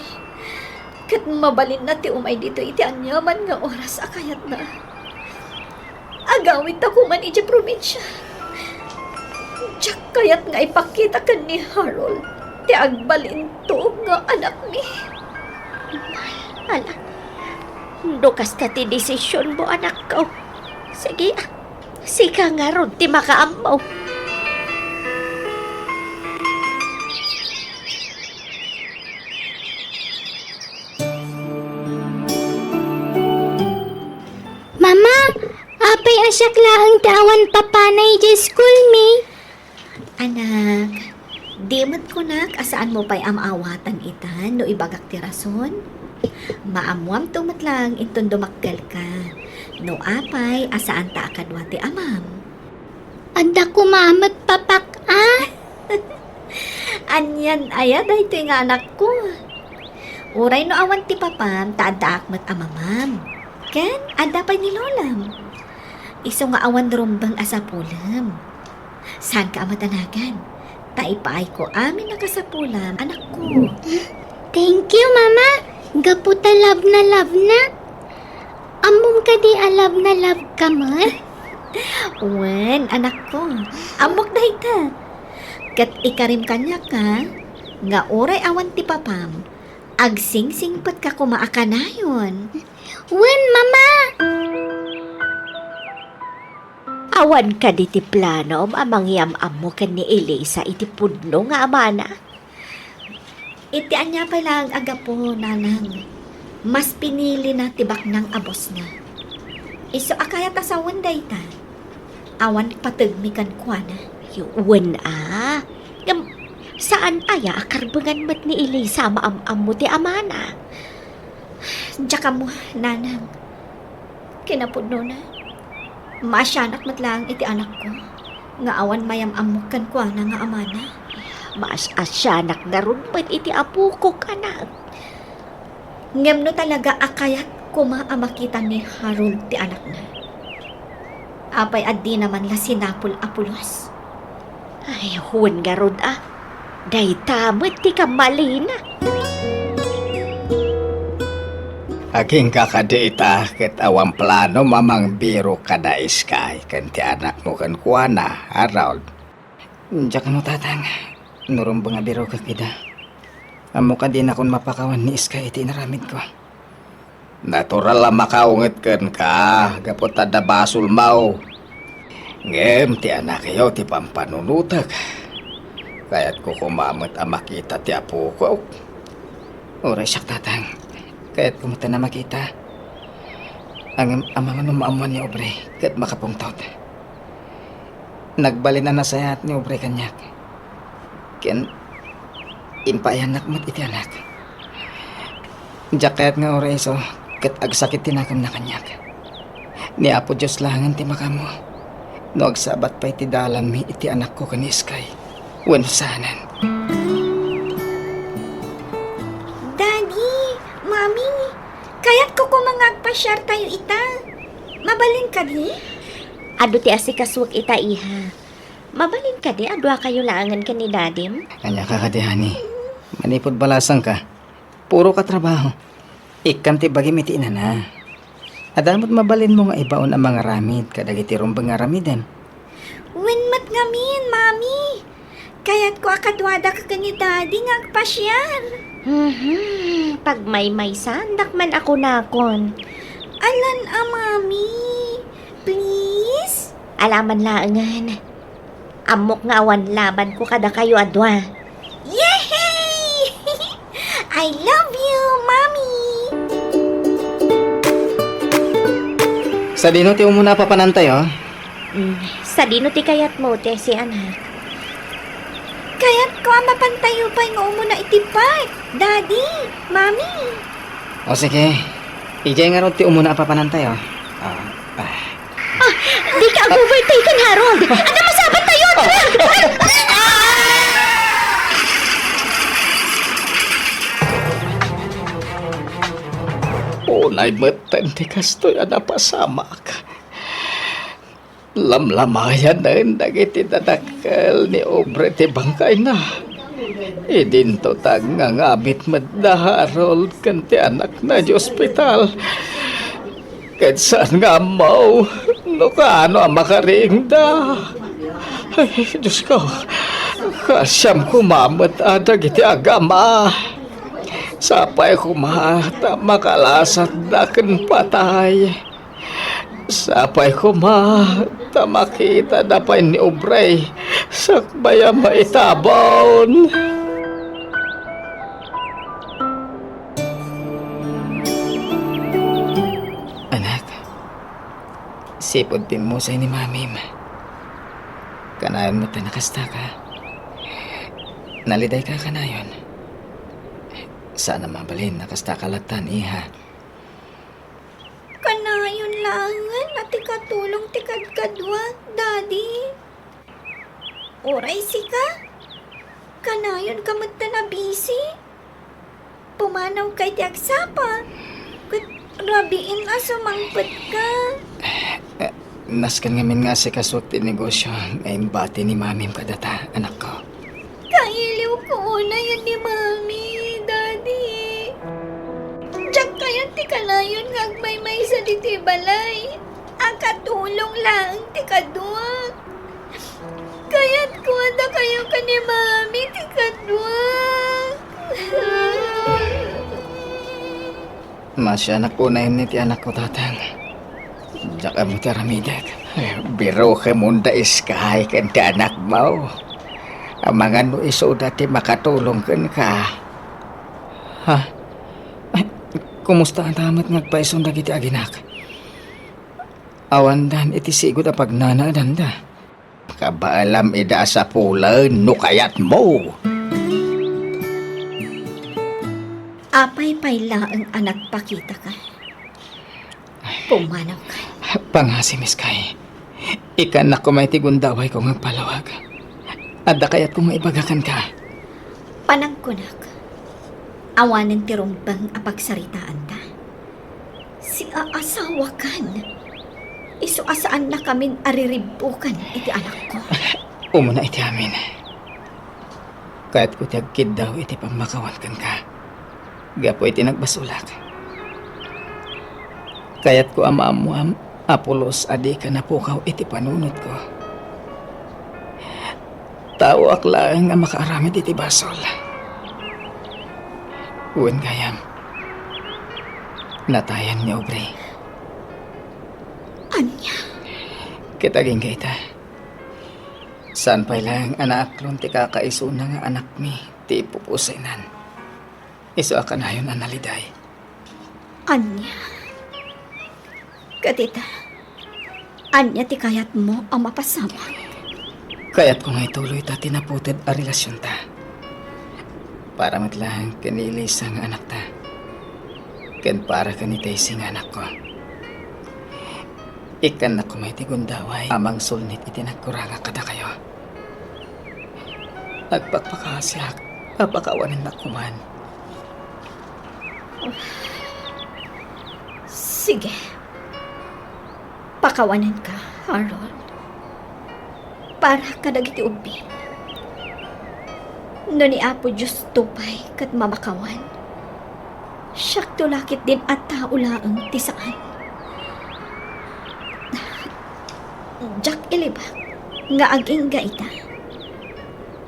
Ket mabalinna ti umay ditoy iti aniaman nga oras a kayatna. Agawidta koman idiay probinsia. Diak kayat nga ipakita ken ni Harold ti agbalinto nga anakmi. Ala, no kasta ti desisionmo, anakko, sige, ah, sika ngarud ti makaammo. Mama, apay a siak laeng ti awan papanay idiay school mi? Anak, di met kunak a saanmo pay a maawatan ita no ibagak ti rason? Maammoamto met laeng inton dumakkelka. No apay a saanta a kadua ti amam? Adda koma met papak a? Anian aya daytoy nga anakko? Uray no awan ti papam, ta addaak met a mamam. Ken adda pay ni lolam. Isu nga awan rumbeng a sapulem. Saanka a madanagan, ta ipaayko amin a kasapulam, anakko. Thank you, Mama. Gapu ta love na love na. Ammom kadi a love na love ka met? Wen, anakko. Ammok dayta. Ket ikarim kaniak, ha, nga uray awan ti papam, agsingsingpetka koma a kanayon. Wen, Mama! Awan kadi ti planom a mangyam-ammo ken ni Elisa iti pudno nga amana? Iti ania pay laeng a gapu, nanang, mas pinilina ti baknang a bosna. Isu a kayat a sawen dayta. Awan pategmi kenkuana. Wen a. Ngem, saan aya a karbengan met ni Elisa a maam-ammo ti amana? Diak ammo, nanang. Kinapudnona, maasianak met laeng iti anakko nga awan mayam-ammok kenkuana nga amana. Maas-asianak ngarud met iti apokok, anak. Ngem no talaga a kayat koma a makita ni Harold ti anakna, apay a dina man la sinapul a pulos? Ay, wen ngarud a. Dayta met ti kamalina. Agingga kadi ita ket awan planom a mangbirok kada Sky ken ti anakmo kenkuana, Harold? Diak ammo, Tatang, no rumbeng a birokek ida. Ammok a dinakon mapakawan ni Sky iti inaramidko. Natural a makaunget kenka gapu ta adda basolmo. Ngem ti anakyo ti pampanunotek. Kayatko koma met a makita ti apokok. Uray siak, Tatang, kayatko met a makita. Ngem amangan no maammoan ni Aubrey ket makapungtot. Nagbalin a nasayaat ni Aubrey kaniak. Ken impaayannak met iti anak. Diak kayat nga uray isu ket agsakit ti nakemna kaniak. Ni Apo Dios laengen ti makaammo no agsabat pay ti dalanmi iti anakko ken ni Sky wenno saanen. Daddy, Mami, kayatko koma nga agpasiartayo ita. Mabalin kadi? Adu ti asikasuek ita, iha. Mabalin kadi a duakayo laengen ken ni Dadim? Ania ka kadi, honey? Manipud balasangka, puro ka trabaho. Ikkan ti bagim iti inana. Adda met mabalinmo nga ibaon a mangaramid kadagiti rumbeng nga aramidem. Wen met ngamin, Mami. Kayatko a kaduadaka ken ni Daddy nga agpasiar. Mhm. Pagmaymaysaandak man a kunakon. Alan a, Mami. Please? Alaman laengen. Ammok nga awan labanko kadakayo a dua. Yehey! I love you, Mommy! Sadino ti umuna a papanantayo? Mm, sadino ti kayatmo, Tessie, anak? Kayatko a mapantayo pay nga umuna iti park, Daddy, Mommy. O sige, idiay ngarud ti umuna a papanantayo. Ah, ah. Ah, dika ag-overtake ken Harold. Adda masabat tayo. Unay metten ti kastoy a napasamak. Lamlamayanen dagiti dadakkel ni Aubrey ti bangkayna. Idinto ta agngangamit met da Harold ken ti anakna idiay ospital. Ket saan nga ammo no kaano a makariingda. Ay, Diosko, kaasiam koma met a dagiti agama. Sapay koma ta makalasatda ken patay. Sapay koma ta makitada pay ni Aubrey sakbay a maitabon. Anak, sipud pimmusay ni Mamim, kanayon met a nakastaka. Nalidayka kanayon. Saan a mabalin a kastaka lattan, iha. Kanayon laeng, Kadkaduak, Daddy. Uray sika? Kanayonka met ta nabisi? Pumanawka iti agsapa. Ket rabiin a sumangpetka. Eh, nasken ngamin nga asikasuak ti negosio nga imbati ni Mamim kadata, anakko. Kailiwko unay ni Mami, Daddy. Diak kayat ti kanayon nga agmaymaysa ditoy balay. Akatulong laeng ti kaduak. Kayatko a dakayo ken ni Mami ti kaduak. Masianak unay ni ti anakko, Tatang. Diak ammo ti aramidek. Birokem unay, Sky, ken ti anakmo. Amangan no isuda ti makatulong kenka. Ha? Ay, kumusta ata met nga agpaisunda dagiti aginak? Awandan iti sigud a pagnanaedanda. Kabaelam ida a sapulaen no kayatmo. Apay pay laeng a nagpakitaka? Pumanawka. Pangngaasim, Sky. Ikkannak koma iti gundawayko nga agpalawag. Adda kayatko nga ibaga kenka. Panangkunak, awanen ti rumbeng a pagsaritaanta. Siaasawakan. Isu a saannakamin a riribbuken iti anakko. Umuna iti amin. Kayatko ti agkiddaw iti pammakawan kenka. Gapu iti nagbasolak. Kayatko a maammoam a pulos a dika napukaw iti panunotko. Taoak laeng a makaaramid iti basol. Wen gayam, natayan ni Aubrey. Ania? Ket agingga ita. Saan pay laeng a naaklon ti kakaisuna nga anakmi ti ipupusaynan. Isu a kanayon a naliday. Ania? Ket ita, ania ti kayatmo a mapasamak? Kayatko nga ituloy ta ti naputed a relasionta. Para met laeng ken ni Elisa nga anakta. Ken para ken ni Tessie nga anakko. Ikkannak koma iti gundaway a mangsulnit iti nagkurangak kadakayo. Agpakpakaasiak a pakawanennak koman. Sige. Pakawanenka, Harold. Para kadagiti ubing. No ni Apo Diosto pay ket mamakawan, siakto la ketdin a tao laeng ti saan. Diak ilibak nga agingga ita.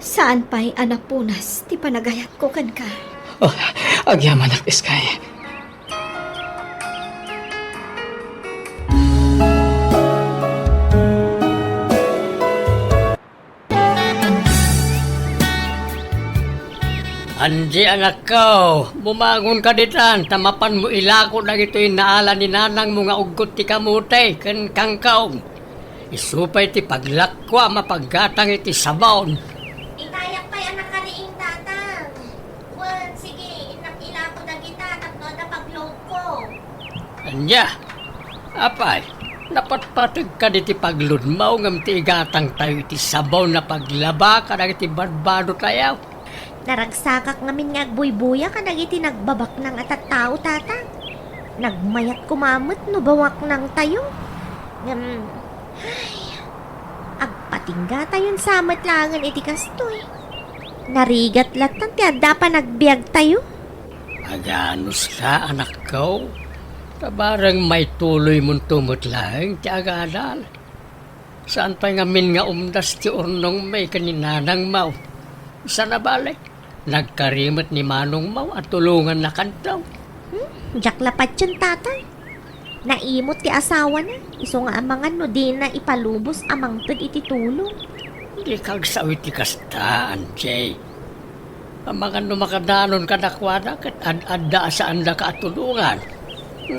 Saan pay a napunas ti panagayatko kenka. Oh, agyamanak, Sky. Angie, anakko, bumangonka ditan, ta mapanmo ilako dagitoy naala ni nanangmo nga uggot ti kamote ken kangkong. Isu pay ti paglakuam a paggatang iti sabon. Intayak pay a nakariing, Tatang. Wen, sige, innak ilako dagita tapno adda pagluokko. Ania? Apay, napatpateg kadi ti pagludmo ngem ti igatangtayo iti sabon a paglaba kadagiti badbadotayo? Naragsakak ngamin nga agbuybuya kadagiti nagbabaknang a tattao, Tatang. Nagmayat koma met no bawaknangtayo. Ngem, ay, agpatinggatayon sa met laengen iti kastoy. Narigat lattan ti adda panagbiagtayo. Aganuska, anakko. Ta bareng maituloymonto met laeng ti agadal. Saan pay ngamin nga umdas ti urnongmi ken ni nanangmo. Sana bale, nagkari met ni manongmo a tulongannakanto. Hmm, diak la patien, Tatang. Naimut ti asawana, isu nga amangan no dina ipalubos a mangted iti tulong. Dika agsao iti kasta, Angie. Amangan no makadanon kadakuada ket ad-adda a saandaka a tulongan.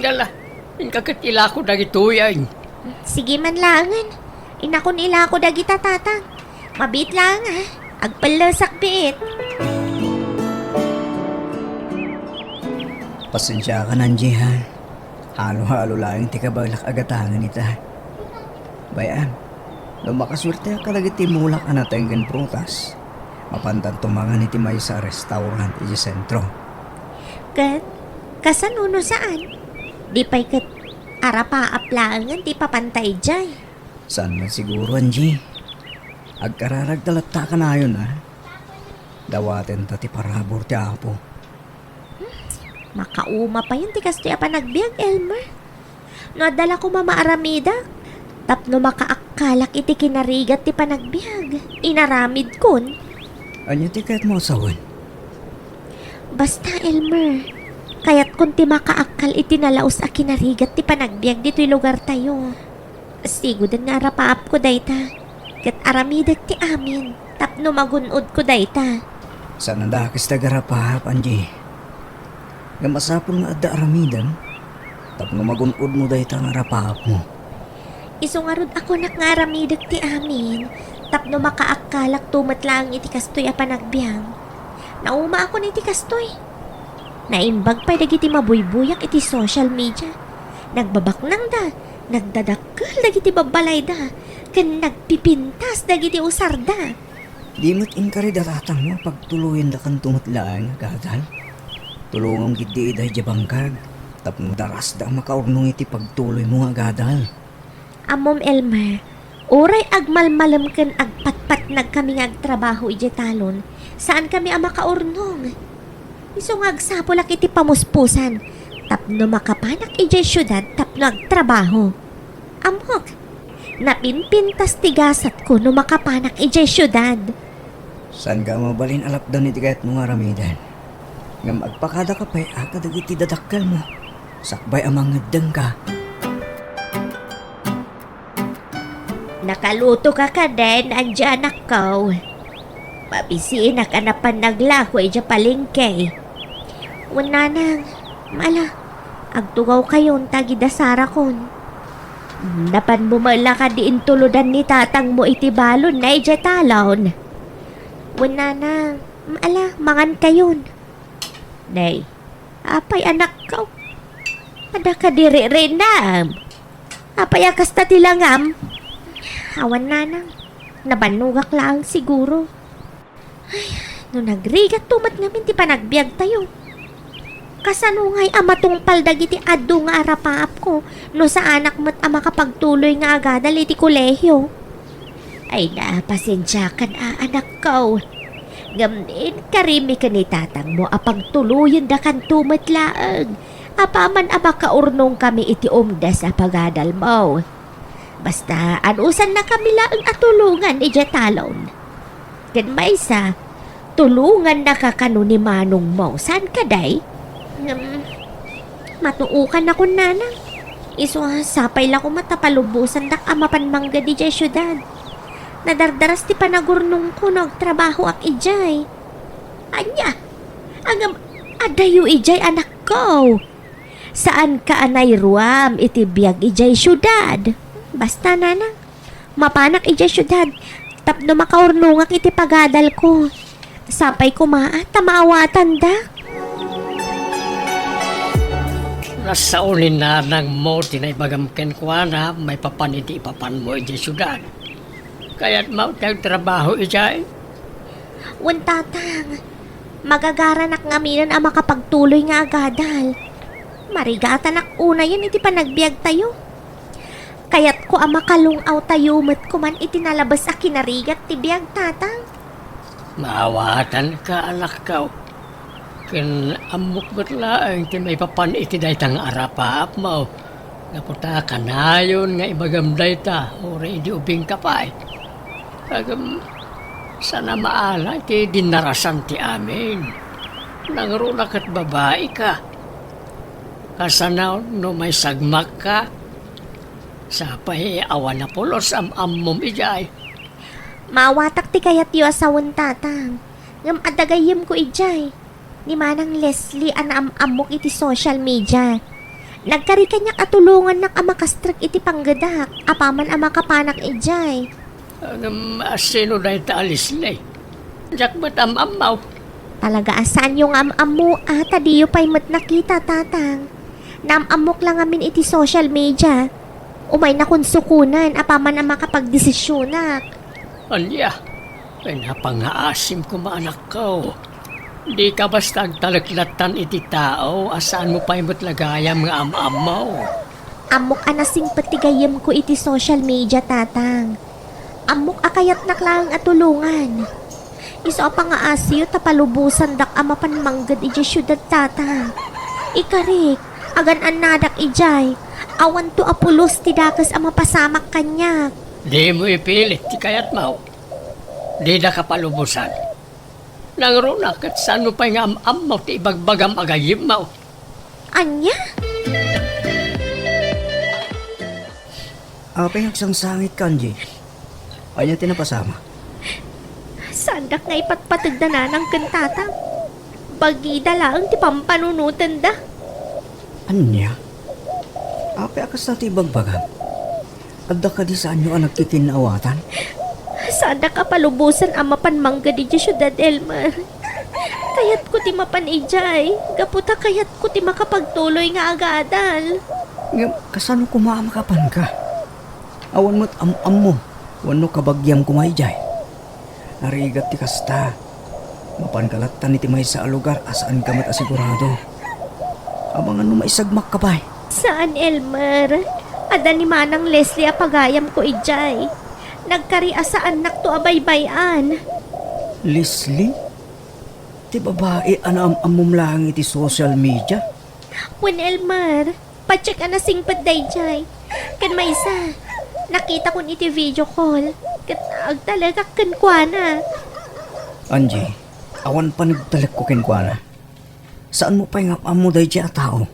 Gala, inka ket ilako dagitoyen. Sige man laengen. Innakon ilako dagita, Tatang. Mabiit laeng, ha? Agpellesak biit. Pasensiakan, Angie, ha? Halo-halo laeng ti kabaelak a gatangen ita. Bay-am, no makasuerteak kadagiti mulak a nateng ken prutas, mapantanto mangan iti maysa a restaurant iti sentro. Ket, kasano no saan? Di pay ket arapaap laengen ti ipapanta idiay. Saan met siguro, Angie? Agkararagta latta kanayon, a? Dawatenta ti parabur ti Apo. Makauma payen ti kastoy a panagbiag, Elmer. No adda la koma maaramidak, tapno makaakkalak iti kinarigat ti panagbiag, inaramidkon. Ania ti kayatmo a sawen? Basta, Elmer, kayatkon ti makaakkal iti nalaus a kinarigat ti panagbiag ditoy lugartayo. Siguden nga arapaapko dayta, ket aramidek ti amin tapno magun-odko dayta. Saan a dakes ti agarapaap, Angie. Ngem masapul nga adda aramidem tapno magun-odmo dayta nga arapaapmo. Isu ngarud a kunak nga aramidek ti amin tapno makaakkalakto met laeng iti kastoy a panagbiag. Naumaakon iti kastoy. Naimbag pay dagiti mabuybuyak iti social media. Nagbabaknangda, nagdadakkel dagiti babbalayda, ken nagpipintas dagiti usarda. Di met inkari da tatangmo a pagtuloyendakanto met laeng a gadal? Tulongam ketdi ida idiay bangkag tapno darasda a makaurnong iti pagtuloymo nga agadal. Ammom, Elmer, uray agmalmalem ken agpatpatnagkami nga agtrabaho idiay talon, saankami a makaurnong. Isu nga agsapulak iti pamuspusan tapno makapanak idiay siudad tapno agtrabaho. Ammok, napinpintas ti gasatko no makapanak idiay siudad. Saanka a mabalin a lapdan iti kayatmo nga aramiden. Ngem agpakadaka pay a kadagiti dadakkelmo, sakbay a mangeddengka. Nakalutoka kadin, Angie, anakko? Mabisinak a napan naglako idiay palengke. Wen, nanang, ala, agtugawkayon ta agidasarakon. Napanmo met la kadi intulodan ni tatangmo iti balonna idiay talon? Wen, nanang, ala, mangankayon. Nay, apay, anakko? Adda kadi ririnam? Apay a kasta ti langam? Awan, nanang. Nabannogak laeng siguro. Ay, no nagrigatto met ngamin ti panagbiagtayo. Kasano ngay a matungpal dagiti adu nga arapaapko no saanak met a makapagtuloy nga agadal iti kolehio? Ay, napasensiakan a, anakko. Ngem inkarimi ken ni tatangmo a pagtuloyendakanto met laeng apaman a makaurnongkami iti umdas a pagadalmo. Basta, anusannakami laeng a tulongan idiay talon. Ken maysa, tulongannaka kano ni manongmo, saan kadi? Ngem, matuokannakon, nanang. Isu a, sapay la koma ta palubosandak a mapan manggad idiay siudad. Nadardaras ti panagurnongko no agtrabahoak idiay. Ania? Ngem, adayo idiay, anakko. Saanka a nairuam iti biag idiay siudad. Basta, nanang, mapanak idiay siudad tapno makaurnongak iti pagadalko. Sapay koma a ta maawatandak. Nasao ni nanangmo ti naibagam kenkuana maipapan iti ipapanmo idiay siudad. Kayatmo ti agtrabaho idiay? Wen, tatang. Magagaranak ngaminen a makapagtuloy nga agadal. Marigatanak unayen iti panagbiagtayo. Kayatko a makalung-awtayo met koman iti nalabes a kinarigat ti biag, tatang. Maawatanka, anakko. Ken ammok met laeng ti maipapan iti dayta nga arapaapmo. Gapu ta kanayon nga ibagam dayta, uray idi ubingka pay. Ngem, saan a maala iti dinnarasan ti amin. Nangruna ket babaika. Kasano no maisagmakka? Sapay awan a pulos am-ammom idiay. Maawatak ti kayatyo a sawen, tatang. Ngem adda gayyemko idiay. Ni Manang Leslie a naam-ammok iti social media. Nagkari kaniak a tulongannak a makastrek iti panggedak apaman a makapanak idiay. Ngem, a, sino dayta a Leslie? Diak met am-ammo. Talaga a saanyo nga am-ammo a ta diyo pay met nakita, tatang. Naam-ammok la ngamin iti social media. Umaynakon sukonen apaman a makapagdesisionak. Ania? Ay, napangaasim koma, anakko. Dika basta agtalek lattan iti tao a saanmo pay met la gayam nga am-ammo. Ammok a nasingpet ti gayyemko iti social media, Tatang. Ammok a kayatnak laeng a tulongan. Isu a pangaasiyo ta palubosandak a mapan mangged idiay siudad, Tatang. Ikarik, agan-annadak idiay. Awanto a pulos ti dakes a mapasamak kaniak. Dimo ipilit ti kayatmo. Didaka palubosan. Nangruna ket saanmo pay nga am-ammo ti ibagbagam a gayyemmo. Ania? Apay, agsangsangitka, Angie? Ania ti napasamak? Saandak nga ipatpateg da nanang ken tatang. Bagida laeng ti pampanunotenda. Ania? Apay a kasta ti ibagbagam? Adda kadi saanyo a nagkikinnaawatan? Saandak a palubosan a mapan mangged idiay siudad, Elmer. Kayatko ti mapan idiay, gapu ta kayatko ti makapagtuloy nga agadal. Ngem kasano koma a makapanka? Awan met am-ammo wenno kabagiam koma idiay. Narigat ti kasta. Mapanka lattan iti maysa a lugar a saanka met a sigurado. Amangan no maisagmakka pay. Saan, Elmer. Adda ni Manang Leslie a pagayamko idiay. Nagkari a saannakto a baybay-an. Leslie? Ti babai a naam-ammom laeng iti social media? Wen, Elmer. Patse a nasingpet daydiay. Ken maysa, nakitakon iti video call. Ket agtalekak kenkuana. Angie, awan panagtalekko kenkuana. Saanmo pay nga am-ammo daydiay a tao?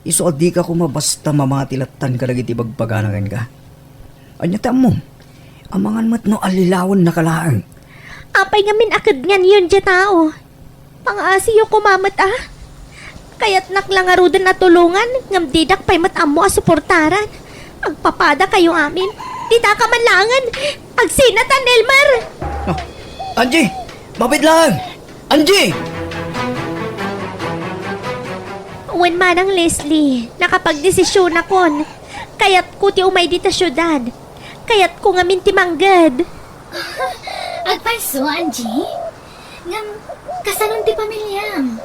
Isu a dika koma basta mamati lattan kadagiti bagbagana kenka. Ania ti ammom? Amangan met no allilawennaka laeng. Apay ngamin a kednganyon diay tao? Pangaasiyo koma met a. Kayatnak la ngaruden a tulongan, ngem didak pay met ammo a suportaran. Agpapadakayo amin. Ditaka man laengen. Agsinatan, Elmer! Ah, Angie! Mabiit laeng! Angie! Wen, Manang Leslie, nakapagdesisionakon. Kayatko ti umay dita siudad. Kayatko ngamin ti mangged. Agpayso, Angie? Ngem, kasanon ti pamiliam?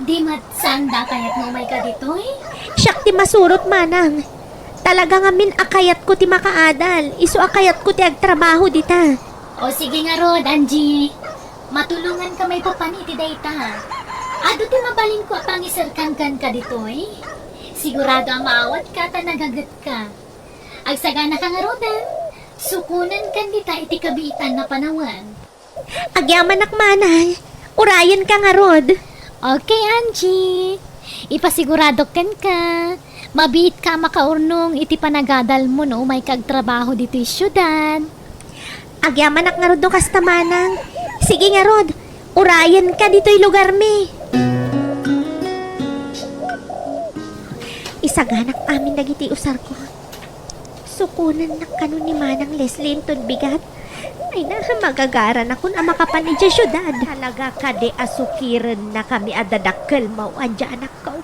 Di met saanda a kayat nga umayka ditoy? Siak ti masurot, Manang. Talaga ngamin a kayatko ti makaadal, isu a kayatko ti agtrabaho dita. O sige ngarud, Angie. Matulonganka maipapan iti dayta. Adu ti mabalinko a pangiserkan kenka ditoy. Sigurado a maawatka ta nagagetka. Agsaganaka ngaruden, sukonenkan dita iti kabiitan a panawen. Agyamanak, Manang. Urayenka ngarud. Okay, Angie. Ipasiguradok kenka, mabiitka a makaurnong iti panagadalmo no umayka agtrabaho ditoy siudad. Agyamanak ngarud no kasta, Manang. Sige ngarud, urayenka ditoy lugarmi. Isaganak amin dagiti usarko. Sukonennak kano ni Manang Leslie inton bigat? Ay na, magagaranakon a makapan idiay siudad. Talaga kadi a sukirennakami a dadakkelmo, anakko?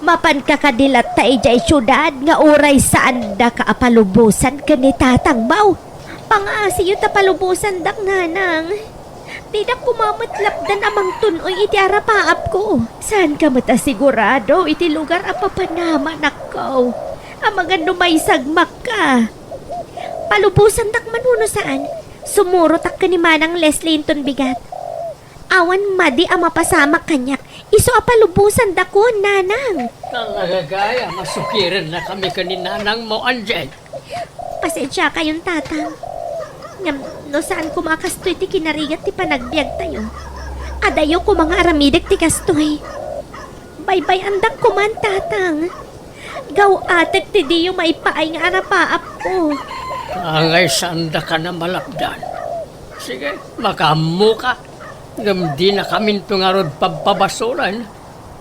Mapanka kadi latta idiay siudad nga uray saandaka a palubosan ken ni tatangmo? Pangaasiyo ta palubosandak, Nanang. Didak koma met lapdan a mangtun-oy iti arapaapko. Saanka met a sigurado iti lugar a papanam, anakko. Amangan no maisagmakka. Palubosandak man wenno saan, sumurotak ken ni Manang Leslie inton bigat. Awan madi a mapasamak kaniak, isu a palubosandakon, Nanang. Talaga gayam a sukirennakami ken ni nanangmo, Angie. Pasensiakayon, Tatang. Ngem no saan koma a kastoy ti kinarigat ti panagbiagtayo, adayo koma nga aramidek ti kastoy. Baybay-andak koman, Tatang. Gaw-atek ti diyo maipaay nga arapaapko. Angay saandakan a malapdan. Sige, makaammoka. Ngem dinakaminto ngarud pabpabasolen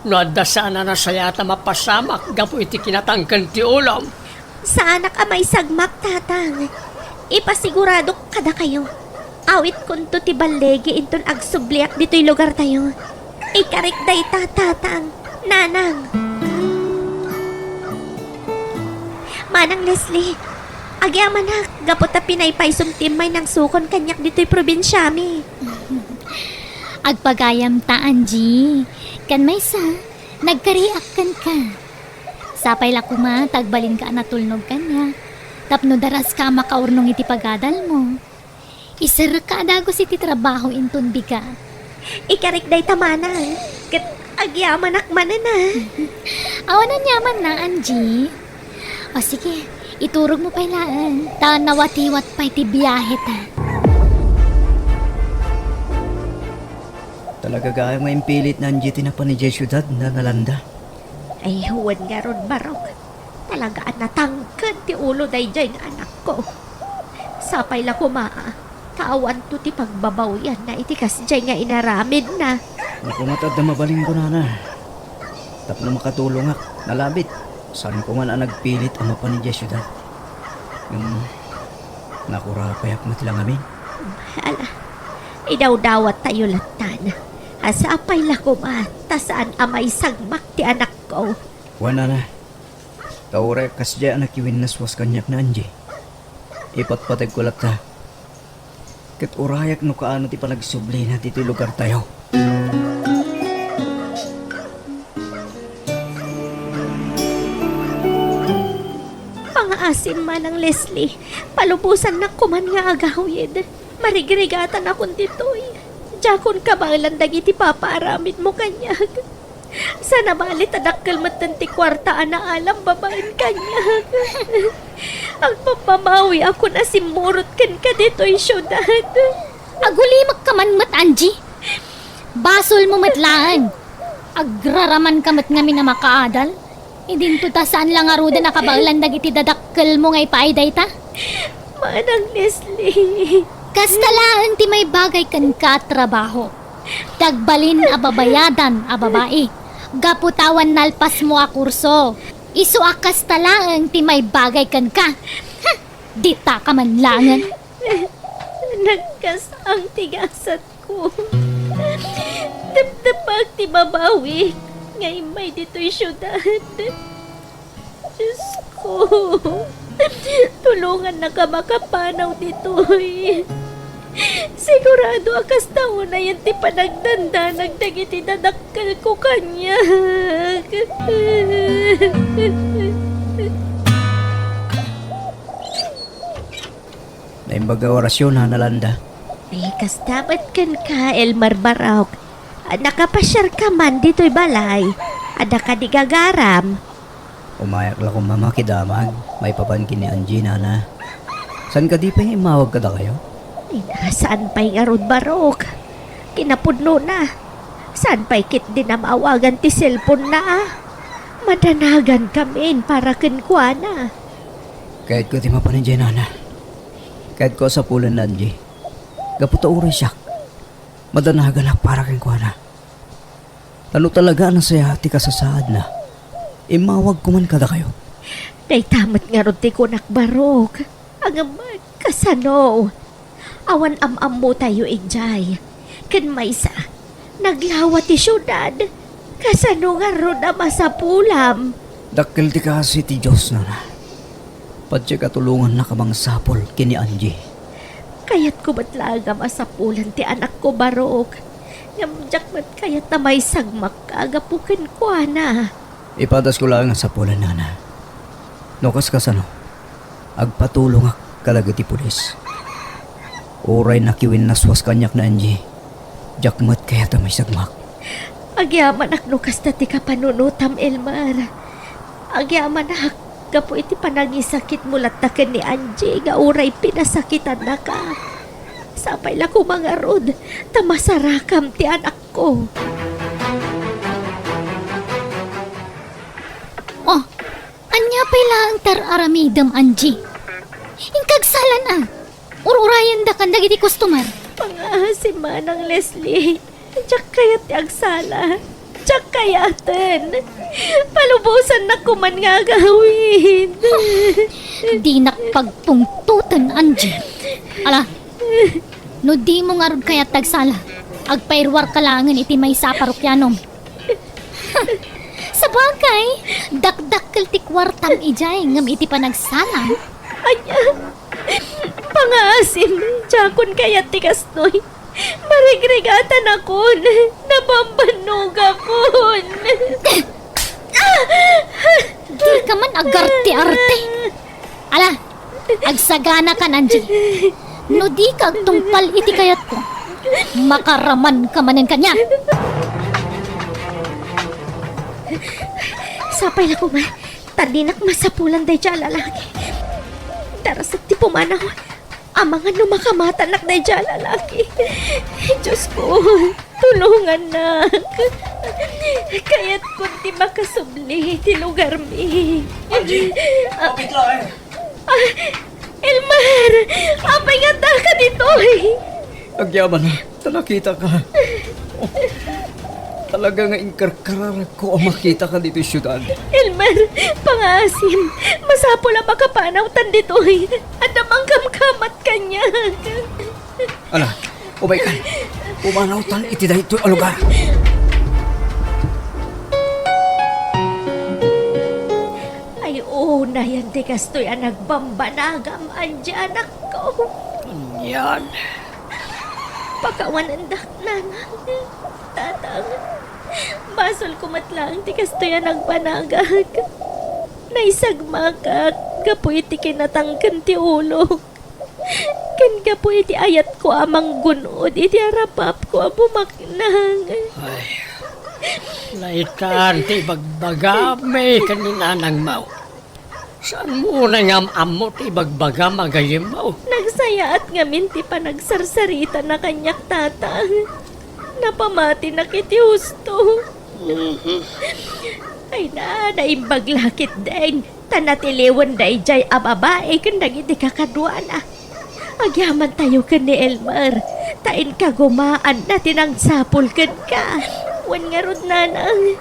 no adda saan a nasayaat a mapasamak gapu iti kinatangken ti ulom. Saanak a maisagmak, Tatang. Ipasiguradok kadakayo. Awitkonto ti balligi inton agsubliak ditoy lugartayo. Ikarik dayta, Tatang, Nanang. Manang Leslie, agyamanak, gapu ta pinaypaysom ti immay nangsukon kaniak ditoy probinsiami. Agpagayam ta, Angie. Ken maysa, nagkariak kenka. Sapay la koma ta agbalinka a natulnog kaniak, tapno daraska a makaurnong iti pagadalmo. Iserrekka a dagus iti trabaho inton bigat. Ikarik dayta, manang, ket agyamanak manen a. Awan aniamanna, Angie. O sige, iturogmo pay laeng, ta nawatiwat pay ti biaheta. Talaga gayam nga impilit ni Angie ti napan idiay siudad, Nana Landa. Ay, wen ngarud, Barok. Talaga a natangked ti ulo daydiay nga anakko. Sapay la koma a, ta awanto ti pagbabawianna iti kasdiay nga inaramidna. Nakumat adda mabalin, kunana. Tapno makatulongak, nalabit. Saan ko man a nagpilit a mapan idiay siudad. Ngem, nakurapayak met la ngamin. Ala, idawdawattayo lattan. A sapay la koma, ta saan a maisagmak ti anakko. Wen, Nana. Ta uray kasdiay a nakiwinnaswas kaniak ni Angie, ipatpategko latta. Ket urayak no kaano ti panagsublina ditoy lugartayo. Pangaasim, Manang Leslie, palubosannak koman nga agawid. Marigrigatanakon ditoy. Diakon kabaelan dagiti papaaramidmo kaniak. Saan a bali ta dakkel metten ti kuarta a naalam babaen kaniak. Agpamamawiakon a simmurot kenka ditoy siudad. Agulimekka man met, Angie. Basolmo met laeng. Agraramanka met ngamin a makaadal. Idinto ta saan la ngaruden a kabaelan dagiti dadakkelmo nga ipaay dayta. Manang Leslie. Kasta laeng ti maibagay kenka a trabaho. Ti agbalin a babayadan a babai. Gapu ta awan nalpasmo a kurso. Isu a kasta laeng ti maibagay kenka. Hm! Ditaka man laengen. Nagkas-ang ti gasat ko. Depdepag ti babawik nga immay ditoy siudad. Diosko, tulongannaka makapanaw ditoy. Sigurado a kasta unayen ti panagdandanag dagiti dadakkelko kaniak. Naimbag a orasyon, Nana Landa. Ay, kasta met kenka, Elmer Barok. Nakapasiarka man ditoy balay. Adda kadi gagaram? Umayak la koma makidamag maipapan ken ni Angie, Nana. Saan kadi pay nga immawag kadakayo? Ay, saan pay ngarud, Barok? Kinapudnona, saan pay ketdin a maawagan ti cellphone-na a? Madanagankamin para kenkuana. Kayatko ti mapan idiay, Nana. Kayatko a sapulen ni Angie. Gapu ta uray siak, madanaganak para kenkuana. Ta no talaga a nasayaat ti kasasaadna, immawagko man kadakayo. Dayta met ngarud ti kunak, Barok. Ngem kasano? Awan am-ammotayo idiay. Ken maysa, naglawa ti siudad. Kasano ngarud a masapulam? Dakkel ti kaasi ti Dios, Nana. Patiek a tulongannaka a mangsapul ken ni Angie. Kayatko met laeng a masapulan ti anakko, Barok. Ngem diak met kayat a maisagmakka gapu kenkuana. Ipadasko laeng a sapulan, Nana. No kaskasano, agpatulongak kadagiti pulis. Uray nakiwinnaswas kaniak ni Angie, diak met kayat a maisagmak. Agyamanak no kasta ti kapanunotam, Elmer. Agyamanak gapu iti panangisakitmo latta ken ni Angie nga uray pinasakitannaka. Sapay la koma ngarud ta masarakam ti anakko. Oh, ania pay laeng ti ar-aramidem, Angie? Inkagsalan a. Ur-urayendakan dagiti customer. Pangaasim, Manang Leslie. Diak kayat ti agsala. Diak kayaten. Palubosannak koman nga agawid. Dinak pagpungtoten, Angie. Ala, no dimo ngarud kayat ti agsala, agpairuarka laengen iti maysa a parokianom. Sa Apay, dakdakkel ti kuartam idiay ngem iti panagsalang. Ania? Pangaasim, diakon kayat ti kastoy. Marigrigatanakon, nabambannogakon. Dika man agarte-arte. Ala, agsaganakan, Angie. No dika agtungpal iti kayatko, makaramanka manen kaniak. Sapay la koma, ta dinak masapulan daydiay a lalaki. Darasek ti pumanaw. Amangan no makamatanak daydiay a lalaki. Diosko, tulongannak. Kayatkon ti makasubli ti lugarmi. Angie, ah, kapit laeng. Ah, Elmer! Apay nga addaka ditoy? Agyamanak, ta nakitaka. Talaga nga inkarkararagko a makitaka ditoy siudad. Elmer, pangaasim, masapul a makapanawtan ditoy. Adda mangkamkamat kaniak. Ala, umaykan. Pumanawtan iti daytoy a lugar. Ay, unayan ti kastoy a nagbambanagam, Angie, anakko. Anian? Pakawanendak, nanang, tatang. Basolko met laeng ti kastoy a nagbanagak. Naisagmakak gapu iti kinatangken ti ulok. Ken gapu iti ayatko a manggun-od iti arapapko a bumaknang. Ay, naittan ti ibagbagam ken ni nanangmo. Saanmo unay nga am-ammo ti ibagbagam a gayyemmo? Nagsayaat ngamin ti panagsarsarita na kaniak, tatang. Napamatinak iti husto. Mhm. Ay na, naimbag la ketdin. Ta natiliwen daydiay a babai ken dagiti kakaduana. Agyamantayo ken ni Elmer, ta inka koma adda ti nangsapul kenka. Wen ngarud, nanang,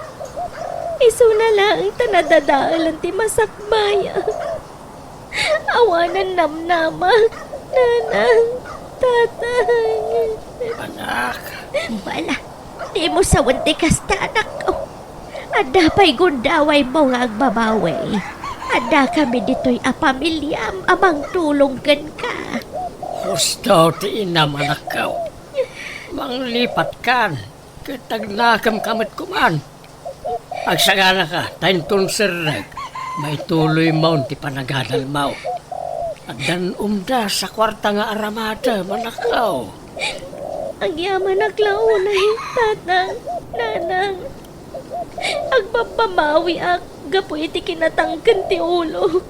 isuna laeng ta nadadaelen ti masakbayak. Awanen namnamak, nanang, tatang. Anak. Bala, dimo sawen ti kasta, anakko. Adda pay gundawaymo nga agbabawi. Addakami ditoy a pamiliam a mangtulong kenka. Husto ti inam, anakko. Manglipatkan, ket agnakemka met koman. Agsaganaka, ta inton serrek, maituloymon ti panagadalmo. Addan umdas a kuarta nga aramadem, anakko. Agyamanak la unay, tatang, nanang. Agbabbabawiak gapu iti kinatangken ti ulok.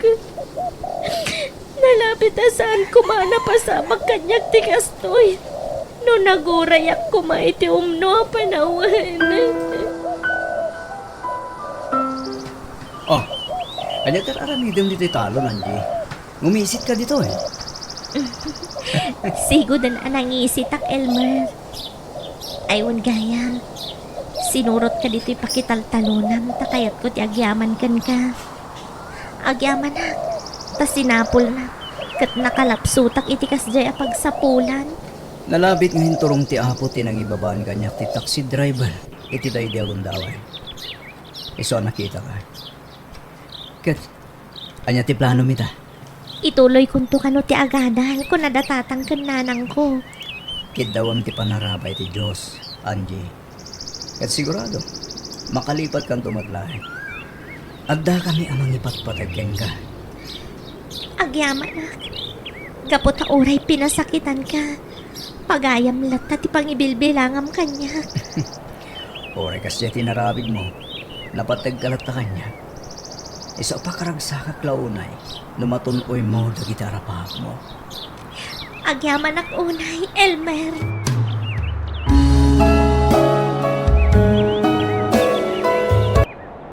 Nalabit a saan koma a napasamak kaniak ti kastoy. No nagurayak koma iti umno a panawen. Oh, ania ti ar-aramidem ditoy talon, Angie? Ngumisitka ditoy. Sigoden a nangisitak, Elmer. Ay, wen gayam, sinurotka ditoy pakitaltalonam ta kayatko ti agyaman kenka. Agyamanak, ta sinapulnak, ket nakalapsutak iti kasdiay a pagsapulan. Nalabit nga inturong ti Apo ti nangibabaan kaniak ti taxi driver iti daydi a gundaway. Isu a nakitaka. Ket ania ti planom ita? Ituloykonto kano ti agadal, kuna da tatang ken nanangko. Kiddawem ti panarabay ti Dios, Angie. Ket sigurado, makalipatkanto met laeng. Addakami a mangipatpateg kenka. Agyamanak, gapu ta uray pinasakitanka, pagayam latta ti pangibilbilangam kaniak. Uray kasdiay ti narabigmo, napategka latta kaniak. Isu a pakaragsakak la unay no matun-oymo dagiti arapakmo. Agyamanak unay, Elmer.